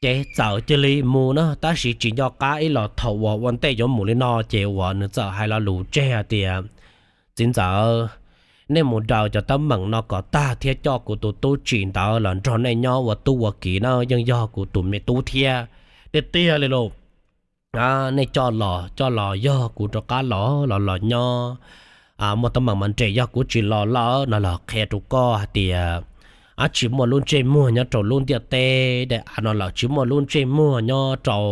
Ces txawm cia li mus na, tab sis tsis nco qab ib los thaum uas ua ntej yuav mus li no ces uas nws txawm hais lo lus tseg hais tias, txiv ntxawm, nej mus daws cov teeb meem no kom tag thiab coj kuv tus tub tsim ntawd los nrog nej nyob ua tub ua kiv na, yeej yog kuv tus me tub thiab. Tiag tiag li lauj, nej coj los coj los yog kuv rov qab los los los nyob, muaj teeb meem mas nres yog kuv tsis los lawm no los qhia rau koj hais tias tsis muaj lub ntsej muag nyob rau lub ntiaj teb daim av no lawm, tsis muaj lub ntsej muag nyob rau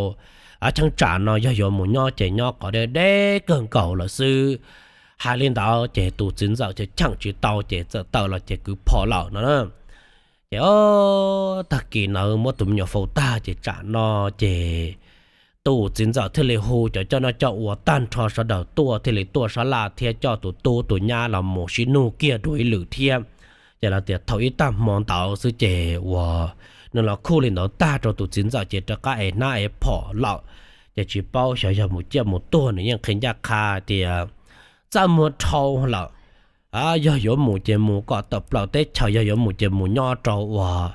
cheeb tsam no, yog yuav mus nyob ces nyob qhov deb deb kawg nkaus lawm xwb. Hais li ntawd ces tus txiv ntxawm ces cheem tsis tau ces txawm tawm los ces kwv phom lawm no na. Ces tag kis ntawd muab tus me nyuam faus tag ces tsam no ces tus txiv ntxawm thiaj li hu cov coj noj coj ua tag nrho sawv daws tuaj, thiaj li tuaj sab laj thiab coj tus tub tus nyab los mus sib nug kiag dua ib lwm thiab. Ces lawv tias thaum ib tag hmo ntawd xwb ces uas nws los khuj li ntawd tag rau tus txiv ntxawm ces rov qab ev hnab ev phom lawm. Ces tsis paub xyov yog mus ciaj mus tuag, nws yeej qhia ncaj qha tias txaj muag dhau lawm, yog yuav mus ces mus kom tawm plaws teb chaws, yog yuav mus ces mus nyob rau uas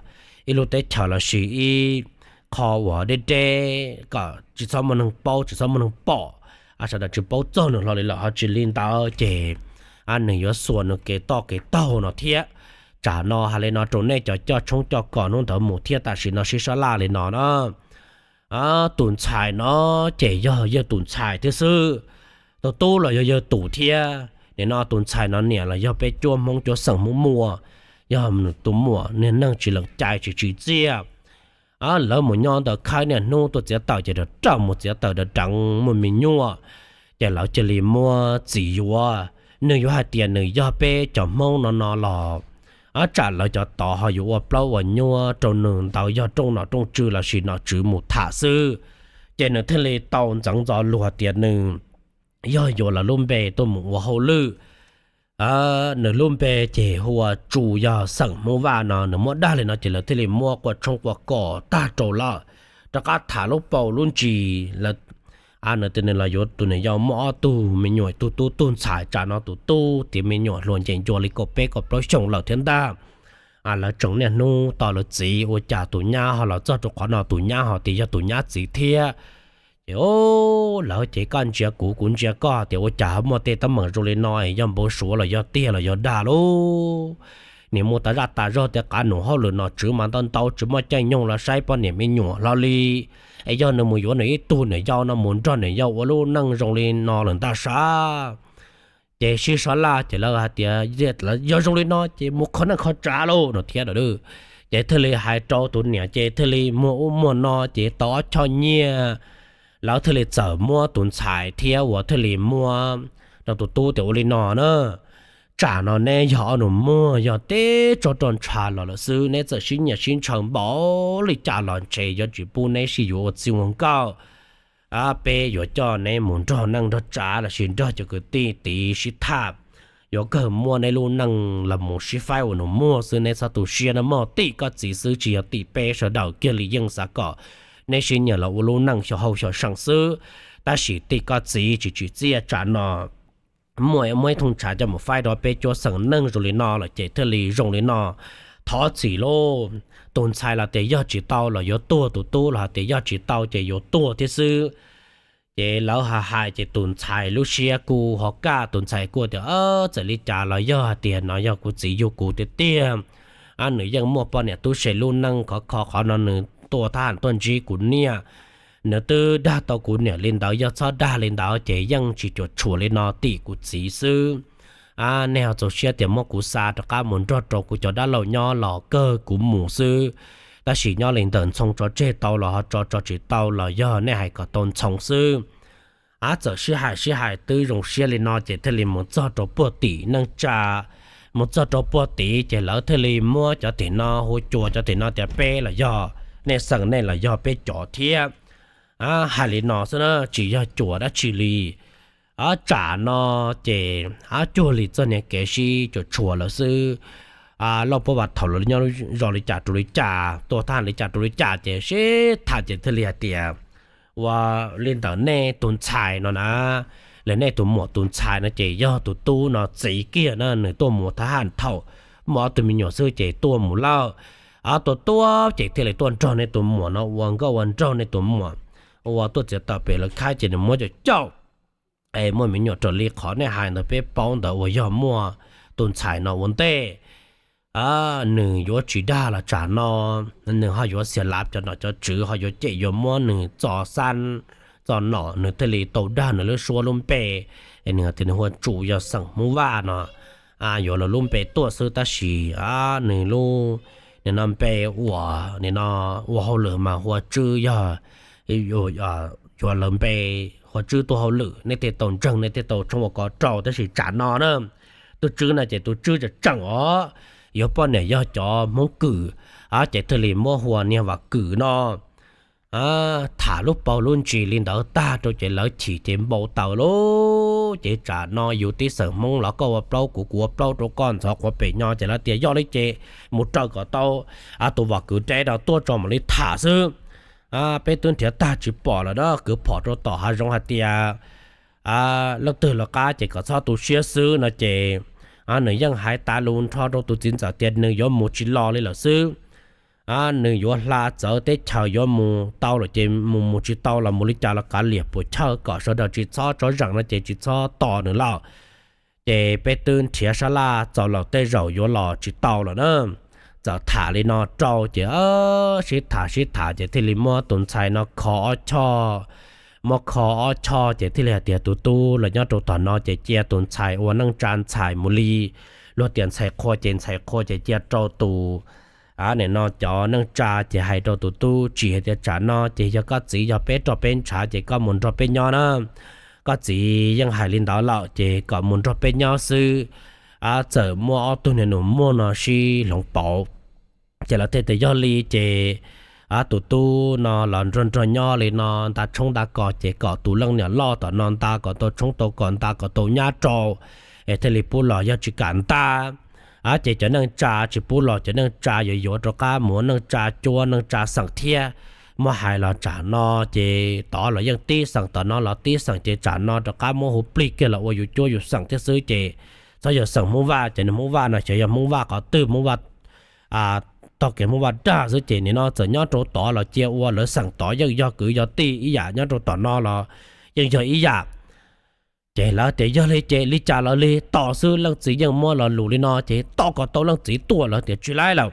ib lub teb chaws los sis ib qho uas deb deb kom tsis txhob muaj neeg paub tsis txhob muaj neeg pom, sawv daws tsis paub txog nws hlo li lawm. Ho tsis li ntawd ces nws yuav xuas nws kev toj kev taug no thiab. Tsam no hais li no rau nej cov coj tshoob coj kos hnub ntawd mus thiab tam sim no sib sab laj li no na. Tus ntxhais no ces yog yawg tus ntxhais thiab xwb, tus tub los yog yawg tus thiab. Nim no tus ntxhais no niam los yog peb cuab Hmoob cuab xeem Hmoob muaj, yog tus muam niag neeg tsis lees cai tsis tsim txiaj. Lawv mus nyob ntawm khaib niaj hnub tuaj txiav taws ces raws mus txiav taws deev deev muaj me nyuam. Ces lawv cia li muab txim yuav, nws yuav hais tias nws yog peb cov Hmoob no no los, tsam lawv cov tod ho yuav ua plaub ua nyuab rau nws ntawd yog rooj nom rooj tswv lossis nom tswv mus tham xwb. Ces nws thiaj li tau ntxeev ntxo lus tias nws yog yuav lawv lub npe tuaj mus ua hauj lwm. Nws lub npe ces hu ua Tsu, yog xeem Hmoob Vaj no. Nws muab dag li no ces lawv thiaj li muab quaj tshoob quaj kos tag rau lawm, rov qab tham lub paus lub ntsis. Nws tias nws los yuav tus niam yau muaj ob tug me nyuam, tug tub tug ntxhais. Tsam no tus tub tiav me nyuam hluas ncees ncua li kaum peb kaum plaub xyoos lawm thiab ntag. Lawv tseem niaj hnub tos lawv txiv, ua cas tus nyab ho los txog rau qhov no, tus nyab ho tias yog tus nyab txiv thiab. Ces lawv ces koj ntsia kuv, kuv ntsia koj, tias ua cas ho muaj tej teeb meem zoo li no, yog npau suav los yog tiag los yog dag lauj. Nim muaj tas zaj tas zog tej qav num hauj lwm nom tswv mas ntau ntau, tsis muaj caij nyoog los saib poj niam me nyuam hlo li. Es yog nws mus yuav nws ib tug niam yau no mus nrog niam yau ua lub neej zoo li no lawm ntag sav. Ces sib sab laj ces lawv hais tias yog zoo li no ces mus kho neej kho tsav lauj no thiab. Ces thiaj li hais rau tus niam ces thiaj li muag ub muag no ces tau ob choj nyiaj. Lawv thiaj li txawm muab tus ntxhais thiab uas thiaj li muab rau tus tub tias ua li no na, tsam no neb yog ob nus muag, yog teb tso roj ntsha los lawm xwb, neb txawm sib nyiam sib ntshaw npaum li cas los ntshe yuav tsis pub neb sib yuav ua txij ua nkawm. Peb yuav coj neb mus nrog neej nrog tsav lossis nrog cov kwv tij tiv sib tham, yuav kawg muab neb lub neej los mus sib faib ua nus muag xwb, neb txhob tu siab nawb mog. Tim koj txiv xwb, tsis yog tim peb sawv daws kiag li. Yeej xav kom neb sib nyiam los ua lub neej xyov hau xyov seem xwb, tab sis tim koj txiv tsis tsim txiaj. Tsam no muaj muab ib thooj ntshav coj mus faib rau peb cuab xeem neej zoo li no lawm ces thiaj li zoo li no. Thov txim lauj. Tus ntxhais los tias yog tsis tau los yuav tuag, tus tub los hais tias yog tsis tau ces yuav tuag thiab xwb. Ces lawv hais hais ces tus ntxhais lub siab kuj ho kaj, tus ntxhais kuj tias txawm li cas los yog hais tias no yog kuv txiv yug kuv tiag tiag. Nws yeej muaj poj niam tub se lub neej khov kho, qhov no nws tuaj thab ham tuaj ntsib kuv niam, nws twb dag tau kuv niam li ntawd, yog txhob dag li ntawd ces yeej tsis cuam tshuam li no, tim kuv txiv xwb. Nej ho txaus siab tias muab kuv xa rov qab mus nrog rau kuv cov dab laug nyob los kawg kuv mus xwb. Tab sis nyob li ntawm Ntxhoo tso tseg tau los ho tso, tso tsis tau los yog nej hais kom tau Ntxhoo xwb. Ab, txawm sib hais sib hais twb zoo siab li no ces thiaj li mus txog rau puag tim neej tsa. Mus txog rau puag tid ces lawv thiaj li muab cov tim no hu cuag cov tim no tias peb los yog nej xeem nej los yog peb cov thiab. Hais li no xwb na, tsis yog cuag dab tsi li. Tsam no ces cuag li txoj niag kev sib cuam tshuam lawm xwb. Lauj, puab vas thaum lawv nyob zos li cas rau li cas, tuaj thab li cas rau li cas ces sib tham ces thiaj li hais tias ua li ntawm nej tus ntxhais no na, li nej tus muam tus ntxhais no ces yog tus tub no txiv kiag na, nws tuaj mus thab ham thaum muaj ob tug me nyuam xwb ces tuaj mus lawm. Tuaj tuaj ces thiaj li tuaj nrog nej tus muam no ua nkauj ua nraug, nej tus muam ua tuaj txiav taws pem lawv khaib ces nws muab coj caum. Es muaj me nyuam raws li qhov nej hais ntawd peb paub ntawd uas yog muaj tus ntxhais no ua ntej, nws yuav tsis dag los tsam no nws ho yuav xiam lav cov nom cov tswv, ho yuav cem yuav muab nws txo xab txo nom, nws thiaj li tau dag nws lub suab lub npe. Es nws tias nws hu ua Tsum, yog xeem Hmoob Vaj no, yuav lawv lub npe tuaj xwb tab sis nws lub, nim no npe uas nim no ua hauj lwm mas hu ua Tswb, yog yuav lawv npe hu ua Tswb tuaj hauj lwm, nej thiaj tau ntseeg, nej thiaj tau tshoob ua kov rau. Tab sis tsam no na, tus Tswb no ces tus Tswb tseem tseem os, yuav poj niam yog cov Hmoob Kwm, ces thiaj li muab hu ua niag Vam Kwm no. Tham lub paus lub ntsis li ntawd tag rau ces lawv chim ces npau taws lauj. Ces tsam no yus tib xeem Hmoob los koj ua plaub kuv, kuv ua plaub rau koj, ntxhov qhuav pem nyo ces lawv tias yog li ces mus raws kom tau tus Vam Kwm deb rau tuaj tso mam li tham xwb. Peb twb nrhiav tag tsis pom lawm na, kwv phom rau tom hav zoov hais tias leej twg lawv qab ces kom txhob tu siab xwb no ces nws yeej hais tas lus nrho rau tus txiv ntxawm tias nws yuav mus tsis los li lawm xwb. Nws yuav hla txawv teb chaws, yuav mus tau lawm ces mus, mus tsis tau los mus li cas los kav liam puas chawj, kom sawv daws tsis txhob tsob zeem no ces tsis txhob tos nws lawm. Ces peb twb nrhiav sab laj txaus lawm, tej zaum yuav los tsis tau lawm na. Txawm tham li no rau ces sib tham sib tham ces thiaj li muab tus ntxhais no kho ob choj. Muab kho ob choj ces thiaj li hais tias tus tub los nyob rau tom no ces cia tus ntxhais ua neej tsa ntxhais mus li. Luag tias ntxhais qhua ces ntxhais qhua ces cia rau tus, nim no cov neej tsa ces hais rau tus tub tsis hais tias tsam no ces yog koj txiv yog peb roj peb ntshav ces koj mus nrog peb nyob na. koj txiv yeej hais li ntawd lawm ces kom mus nrog peb nyob xwb, txawm muaj ob tug niag nus muag no sib hloov pauv. Ces lawv thiaj tias yog li ces tus tub no los nrog nrog nyob li no nta tshoob nta kos ces kom tus leej niam loj tom no nta kom tau tshoob tau kos nta kom tau nyab rau es thiaj li pub los, yog tsis kam nta ces cov neej tsa tsis pub los, cov neej tsa yuav yuav rov qab mus ua neej tsa cuab neej tsa xeem thiab. Muab hais los tsam no ces tod los yeej tib xeem, tom no los tib xeem ces tsam no rov qab muab hu plig kiag los ua yus cuab yus xeem thiab xwb ces txhob yog xeem Hmoob Vaj ces nws Hmoob Vaj no xyov yog Hmoob Vaj qhov twg, Hmoob Vaj tog kev Hmoob Vaj dag xwb ces nim no txawm nyob rau tod los cia ua lawv xeem tod yeej yog kwv yog tij ib yam, nyob rau tom no los yeej yog ib yam. Ces lawv tias yog li ces li cas los li tos xwb, leej txiv yeej muab lo lus li no ces tos kom tau leej txiv tuaj, lawv tias tsis laib lawm.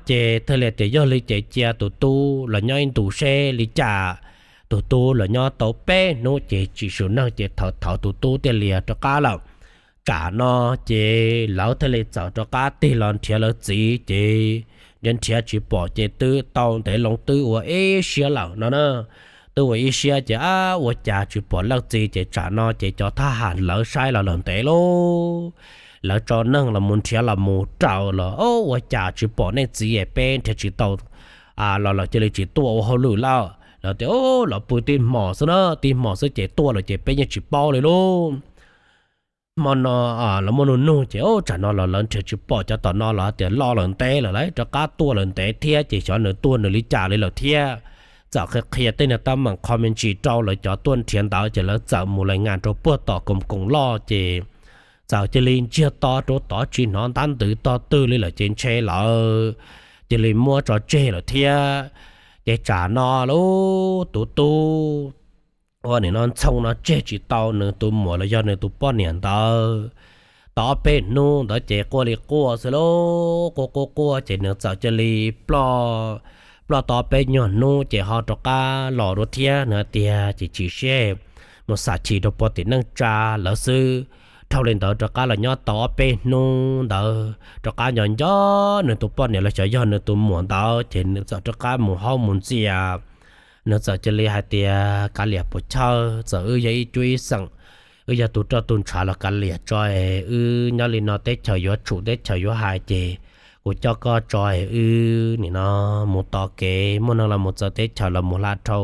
Ces thiaj li tias yog li ces cia tus tub los nyob ib ntus seb li cas. Tus tub los nyob tau peb hnub ces tsis swm neeg ces thaum thaum tus tub thiaj li rov qab lawm. Tsam no ces lawv thiaj li txawm rov qab tig los nrhiav lawv txiv ces nrhiav nrhiav tsis pom ces twb tau ntev loo twb ua ib siab lawm no na. Twb ua ib siab ces ab ua cas tsis pom leej txiv ces tsam no ces cov thab ham lawv saib los lawm ntev lauj, lawv tso neeg los mus nrhiav los mus raws los ua cas tsis pom nej txiv es peb nrhiav tsis tau los lawv cia li tsis tuaj ua hauj lwm lawm. Lawv tias los pw tib hmos xwb na, tib hmos xwb ces tuaj lawm ces peb yeej tsis paub li lauj. Hmo no los muaj nug nug ces tsam no los lawv nrhiav tsis pom cov tom no los tias los lawm ntev lawm lauj, rov qab tuaj lawm ntev thiab ces xyov nws tuaj nws li cas li lawm thiab. Txawm qhia qhia tej niag teeb meem qho me ntsis rau lawv cov tuaj nrhiav ntawd ces lawv txawm mus lais ngas rau puag tom koom koom loj ces txawm cia li ntsiag to rau tod tsis hnov ntab ntws tog twg li lawm ces ntshe lawv cia li muab tso tseg lawm thiab. Ces tsam no lub tus tub ua nim no ntxhoo no tseg tsis tau nws tus muam los yog nws tus poj niam ntawd. Tau ob peb hnub ntawd ces quaj li quaj xwb lauj, quaj quaj quaj ces nws txawm cia li ploj, ploj tau ob peb nyuag hnub ces ho rov qab los dua thiab. Nws hais tias ces chim siab mus xam chim rau puag tim neej tsa lawv xwb. Dhau li ntawd rov qab los nyob tau ob peb hnub ntawd rov qab nco nco nws tus poj niam los xyov yog nws tus muam ntawd ces nws txawm rov qab mus haub mus ntxias. Nws txawm cia li hais tias kav liam puas chawj, txawm wb yog ib cuab ib xeem, wb yog tus roj tus ntshav los kav liam tso es wb nyob li no teb chaws yuav tshum teb chaws yuav hais ces kuv coj koj tso es wb nim no mus tos kev, muaj neeg los mus txawv teb chaws los mus hla dhau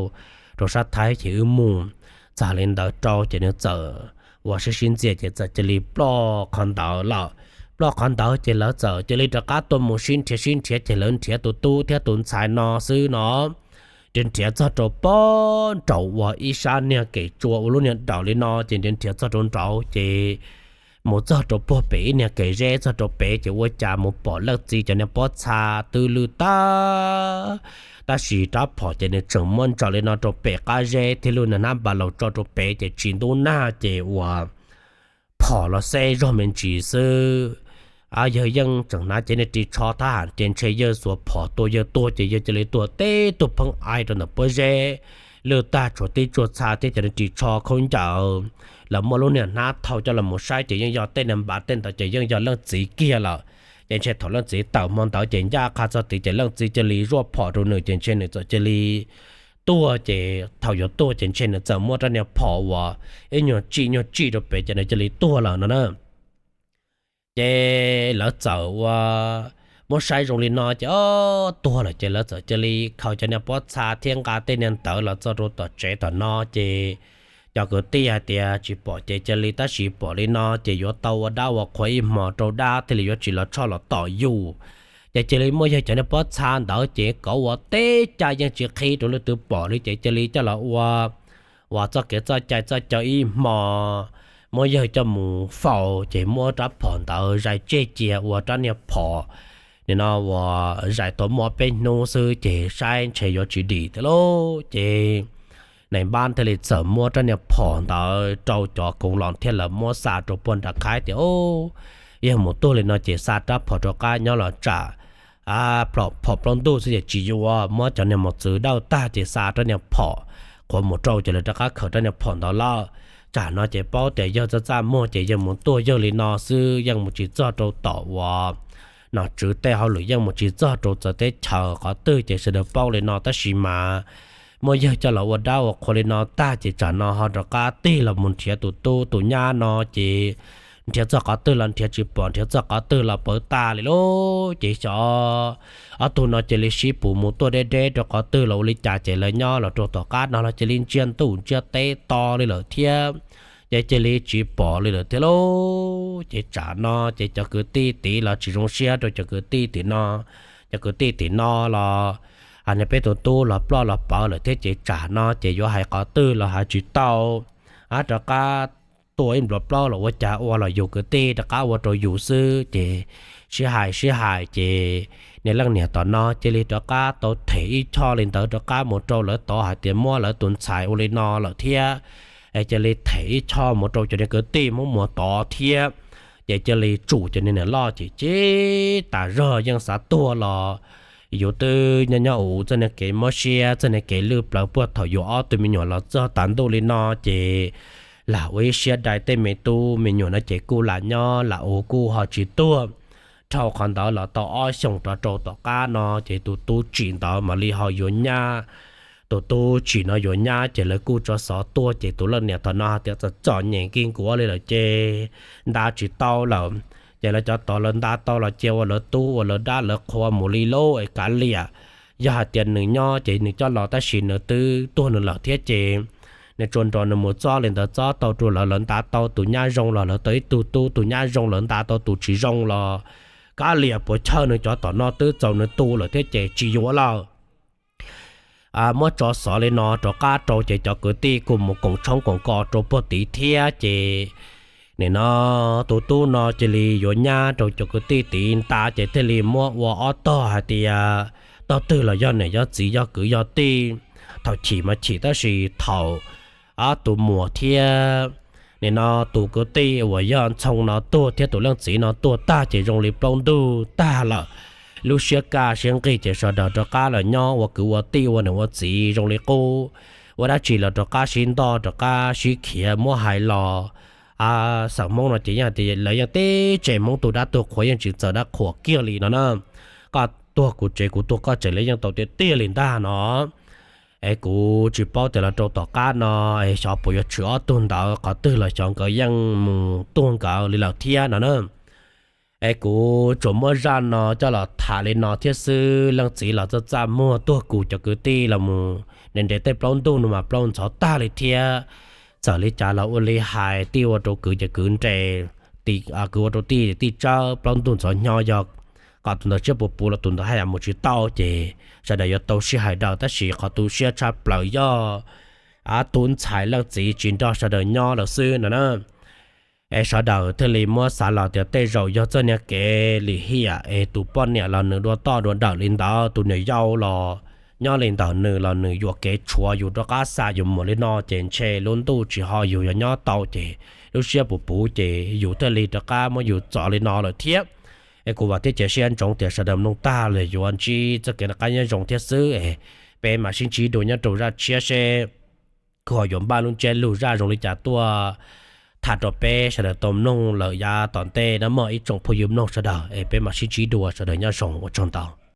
rau sab Thaib ces wb mus. Txawm li ntawd rau ces nws txawm ua sib sib ntxias ces txawm cia li ploj qhov ntawd lawm. Ploj qhov ntawd ces lawv txawm cia li rov qab tuaj mus sib nrhiav sib nrhiav ces lawv nrhiav tus tub thiab tus ntxhais no xwb no. Ces nrhiav txog rau pob nraum uas ib sab niag kev tsua ua lub niag daws li no ces nrhiav nrhiav txog rau nraud ces mus txog rau puag pem ib niag kev zeb txog rau pem ces ua cas mus pom leej txiv cov niag pob txha twb lwj tag tab sis rab phom ces nws tseem muab ntsaws li no rau pem qab zeb thiab lub niag hnab npas laus tso rau pem ces tsis ntub nag ces ua phom los xeb zog me ntsis xwb. Yawg yeej tseem hnav cev niag ris tsho thab ham ces ntshe yawg xuas phom tua yawg tuag ces yawg cia li tuag teb tuag pheej ai rau ntawm pob zeb, lwj tag tshuav tib tsuag txha thiab cov niag ris tsho khaub ncaws. Lawv muab lub niag hnab thau coj los mus saib ces yeej yog tej niag npav tej ntawd ces yeej yog leej txiv kiag lawm. Ces ntshe thaum leej txiv tawm hmo ntawd ces ncaj qha txog tid ces leej txiv cia li zuaj phom rau nws ces ntshe nws txawm cia li tuag ces thaum yuav tuag ces ntshe nws txawm muab rab niag phom uas ib nyuag tsij nyuag tsij rau pem ces nws cia li tuag lawm no na. Ces lawv txawm ua muab saib zoo li no ces o tuag lawm ces lawv txawm cia li khaws cov niag pob txha thiab nqa tej niag ntawd los txog rau tom tsev tom no ces cov kwv tij hais tias tsis pom ces cia li tab sis pom li no ces yuav tau ua dab ua qhua ib hmos rau dab thiaj li yuav tsis los tshoj los tom yus. Ces cia li muaj yawg cov niag pob txha ntawd ces kov ua teb caj yeej tsis qhib rau leej twg pom li ces cia li coj los ua uas txoj kev txoj cai txoj caw ib hmo, muab yawg coj mus faus ces muab rab phom ntawd zais tseg cia ua rab niag phom. Nim no uas zais tau muaj peb hnub xwb ces saib ntshe yuav tsis dim thiab lauj ces nais npab thiaj li txawm muab rab niag phom ntawd rau cov koov los thiab lawv muab xa rau puag nram qhaib tias o yawg mus tuag li no ces xa rab phom rov qab nyob los tsam phom plaub ntuj xwb ces tsis yuav, muab cov niag mos txwv dawj tag ces xa rab niag phom qhuav mus rau ces lawv rov qab khaws rab niag phom ntawd lawm. Tsam no ces paub tias yawg txaj txaj muag ces yawg mus tuag yawg li no xwb yeej mus tsis txog rau tom uas nom tswv tej hauj lwm yeej mus tsis txog rau txawv teb chaws qhov twg ces sawv daws paub li no tab sis mas muaj yawg coj los ua dab ua qhua li no tag ces tsam no ho rov qab tig los mus nrhiav tus tub tus nyab no ces nrhiav txog qhov twg los nrhiav tsis pom, nrhiav txog qhov twg los pawv tas li lauj. Ces xyov ob tug no cia li sib pus mus tuaj deb deb rau qhov twg los ua li cas ces lawv nyob los rau tom qab no los cia li ntsiag ntuj ntsiag teb to li lawm thiab. Ces cia li tsis pom li lawm thiab lauj. Ces tsam no ces cov kwv tij tid los tsis zoo siab rau cov kwv tij tim no, cov kwv tij tim no los, a, nws peb tus tub los ploj los pawv lawm thiab ces tsam no ces yuav hais qhov twg los hais tsis tau. Ab, rov qab tua ib npluav plaub los ua cas ua los yus kwv tij rov qab ua rau yus xwb ces sib hais sib hais ces niag leej niam tom no cia li rov qab tau them ib choj li ntawd rov qab mus rau lawv tod hais tias muab lawv tus ntxhais ua li no lawm thiab, es cia li them ib choj mus rau cov niag kwv tij Hmoob Muas tod thiab. Ces cia li tsum cov niag niam loj ces ceb tas zog yeej xav tuag los yus twb nyob nyob ua txoj niag kev mob siab txoj niag kev lwj plawv puag thaum yus ob tug me nyuam los txog tas ntuj li no ces lam ua ib siab dai tej me tub me nyuam no ces kuj lam nyob lam ua kuj ho tsis tuag. Dhau qhov ntawd los tau ob xyoos rov rau tom qab no ces tus tub tsim ntawd mam li ho yuav nyab. Tus tub tsim no yuav nyab ces lawv kuj tso xov tuaj ces tus leej niam thaum no hais tias txom txom nyem kig nkuav li lawm ces nta tsis tau lawm. Ces lawv cov tod lawv nta tau los cia ua lawv tub ua lawv dab lawv qhua mus li lauj es kav liam. Yog hais tias nws nyob ces nws coj los tab sis nws twb tuag nws lawm thiab ces nws tsuas nrog nws mus txob li ntawd txob tau rau lawv, lawv nta tau tus nyab zoo los lawv tau ib tug tub, tus nyab zoo lawv nta tau tus tsis zoo los kav liam puas chawj nws cov tom no twb txaus nws tu lawm thiab ces tsis yuav lawm. Muab tso xov li no rov qab rau ces cov kwv tij kuj mus koom tshoob koom kos rau puag tid thiab ces nim no tus tub no cia li yuav nyab rau cov kwv tij tid nta ces thiaj li muab ua ob tog hais tias tog twg los yog niam yog txiv yog kwv yog tij. Thaum chim mas chim tab sis thaum ob tus muam thiab nim no tus kwv tij uas yog Ntxhoo no tuag thiab tus leej txiv no tuag tag ces zoo li plaub ntug tag lawm. Lub siab kaj siab nqig ces sawv daws rov qab los nyob ua kwv ua tij ua niam ua txiv zoo li qub. Ua dab tsi los rov qab sib ntoj rov qab sib khiav muab hais los xeem Hmoob no ces yeej hais tias lawv yeej teb tsev Hmoob tu dab tu qhua yeej tsis txawm dab qhuas kiag li no na. Koj tuag kuv tsev kuv tuag koj tsev li yeej tau tiag tiag li ntag no. Es kuv tsis paub tias los rau tom qab no es xyov puas yuav tshwm ob tug ntawd qhov twg los xyov nkawd yeej mus tuag nkawd li lawm thiab no na. Es kuv tsuas muab zaj no coj los tham li no thiab xwb. Leej txiv los txaj txaj muag tuag kuv cov kwv tij los mus ntev ntev tej plaub ntug no mas plaub ntxhov tag li thiab. Txawm li cas los ua li hais tij ua rau kwv ces kwv nres, kwv ua rau tij tij tsawb, plaub ntug ntxhov hnyo yog kom tus ntawd siab puv puv los tus ntawd haj yam mus tsis tau ces sawv daws yuav tau sij hais daws tab sis qhov tu siab tshaj plaws yog tub ntxhais leej txiv tsis nrog sawv daws nyob lawm xwb no na. Es sawv daws thiaj li muab xav los tias tej zaum yog txoj niag kev lim hiam es tus poj niam los nws dua toj dua dawm li ntawd, tus niam yau los nyob li ntawd nws los nws yuam kev tshuav yus rov qab xa yus mus li no ces ntshe lub ntuj tsis ho yus yuav nyob tau ces lub siab puv puv ces yus thiaj li rov qab muab yus txov li no lawm thiab. Es kuv vam thiab cia siab ntsoov tias sawv daws mloog tag los yuav ntsib txoj kev noj qab nyob zoo thiab xwb es peb mam sib ntsib dua nyob rau zaj tshiab seb kuv ho yuav npaj lub ntsiab lus zaj zoo li cas tuaj tham rau peb sawv daws tau mloog lawm yav tom ntej no mog ib tsoom phooj ywg mloog sawv daws es peb mam sib ntsib dua sawv daws nyob zoo ua tsaug ntau.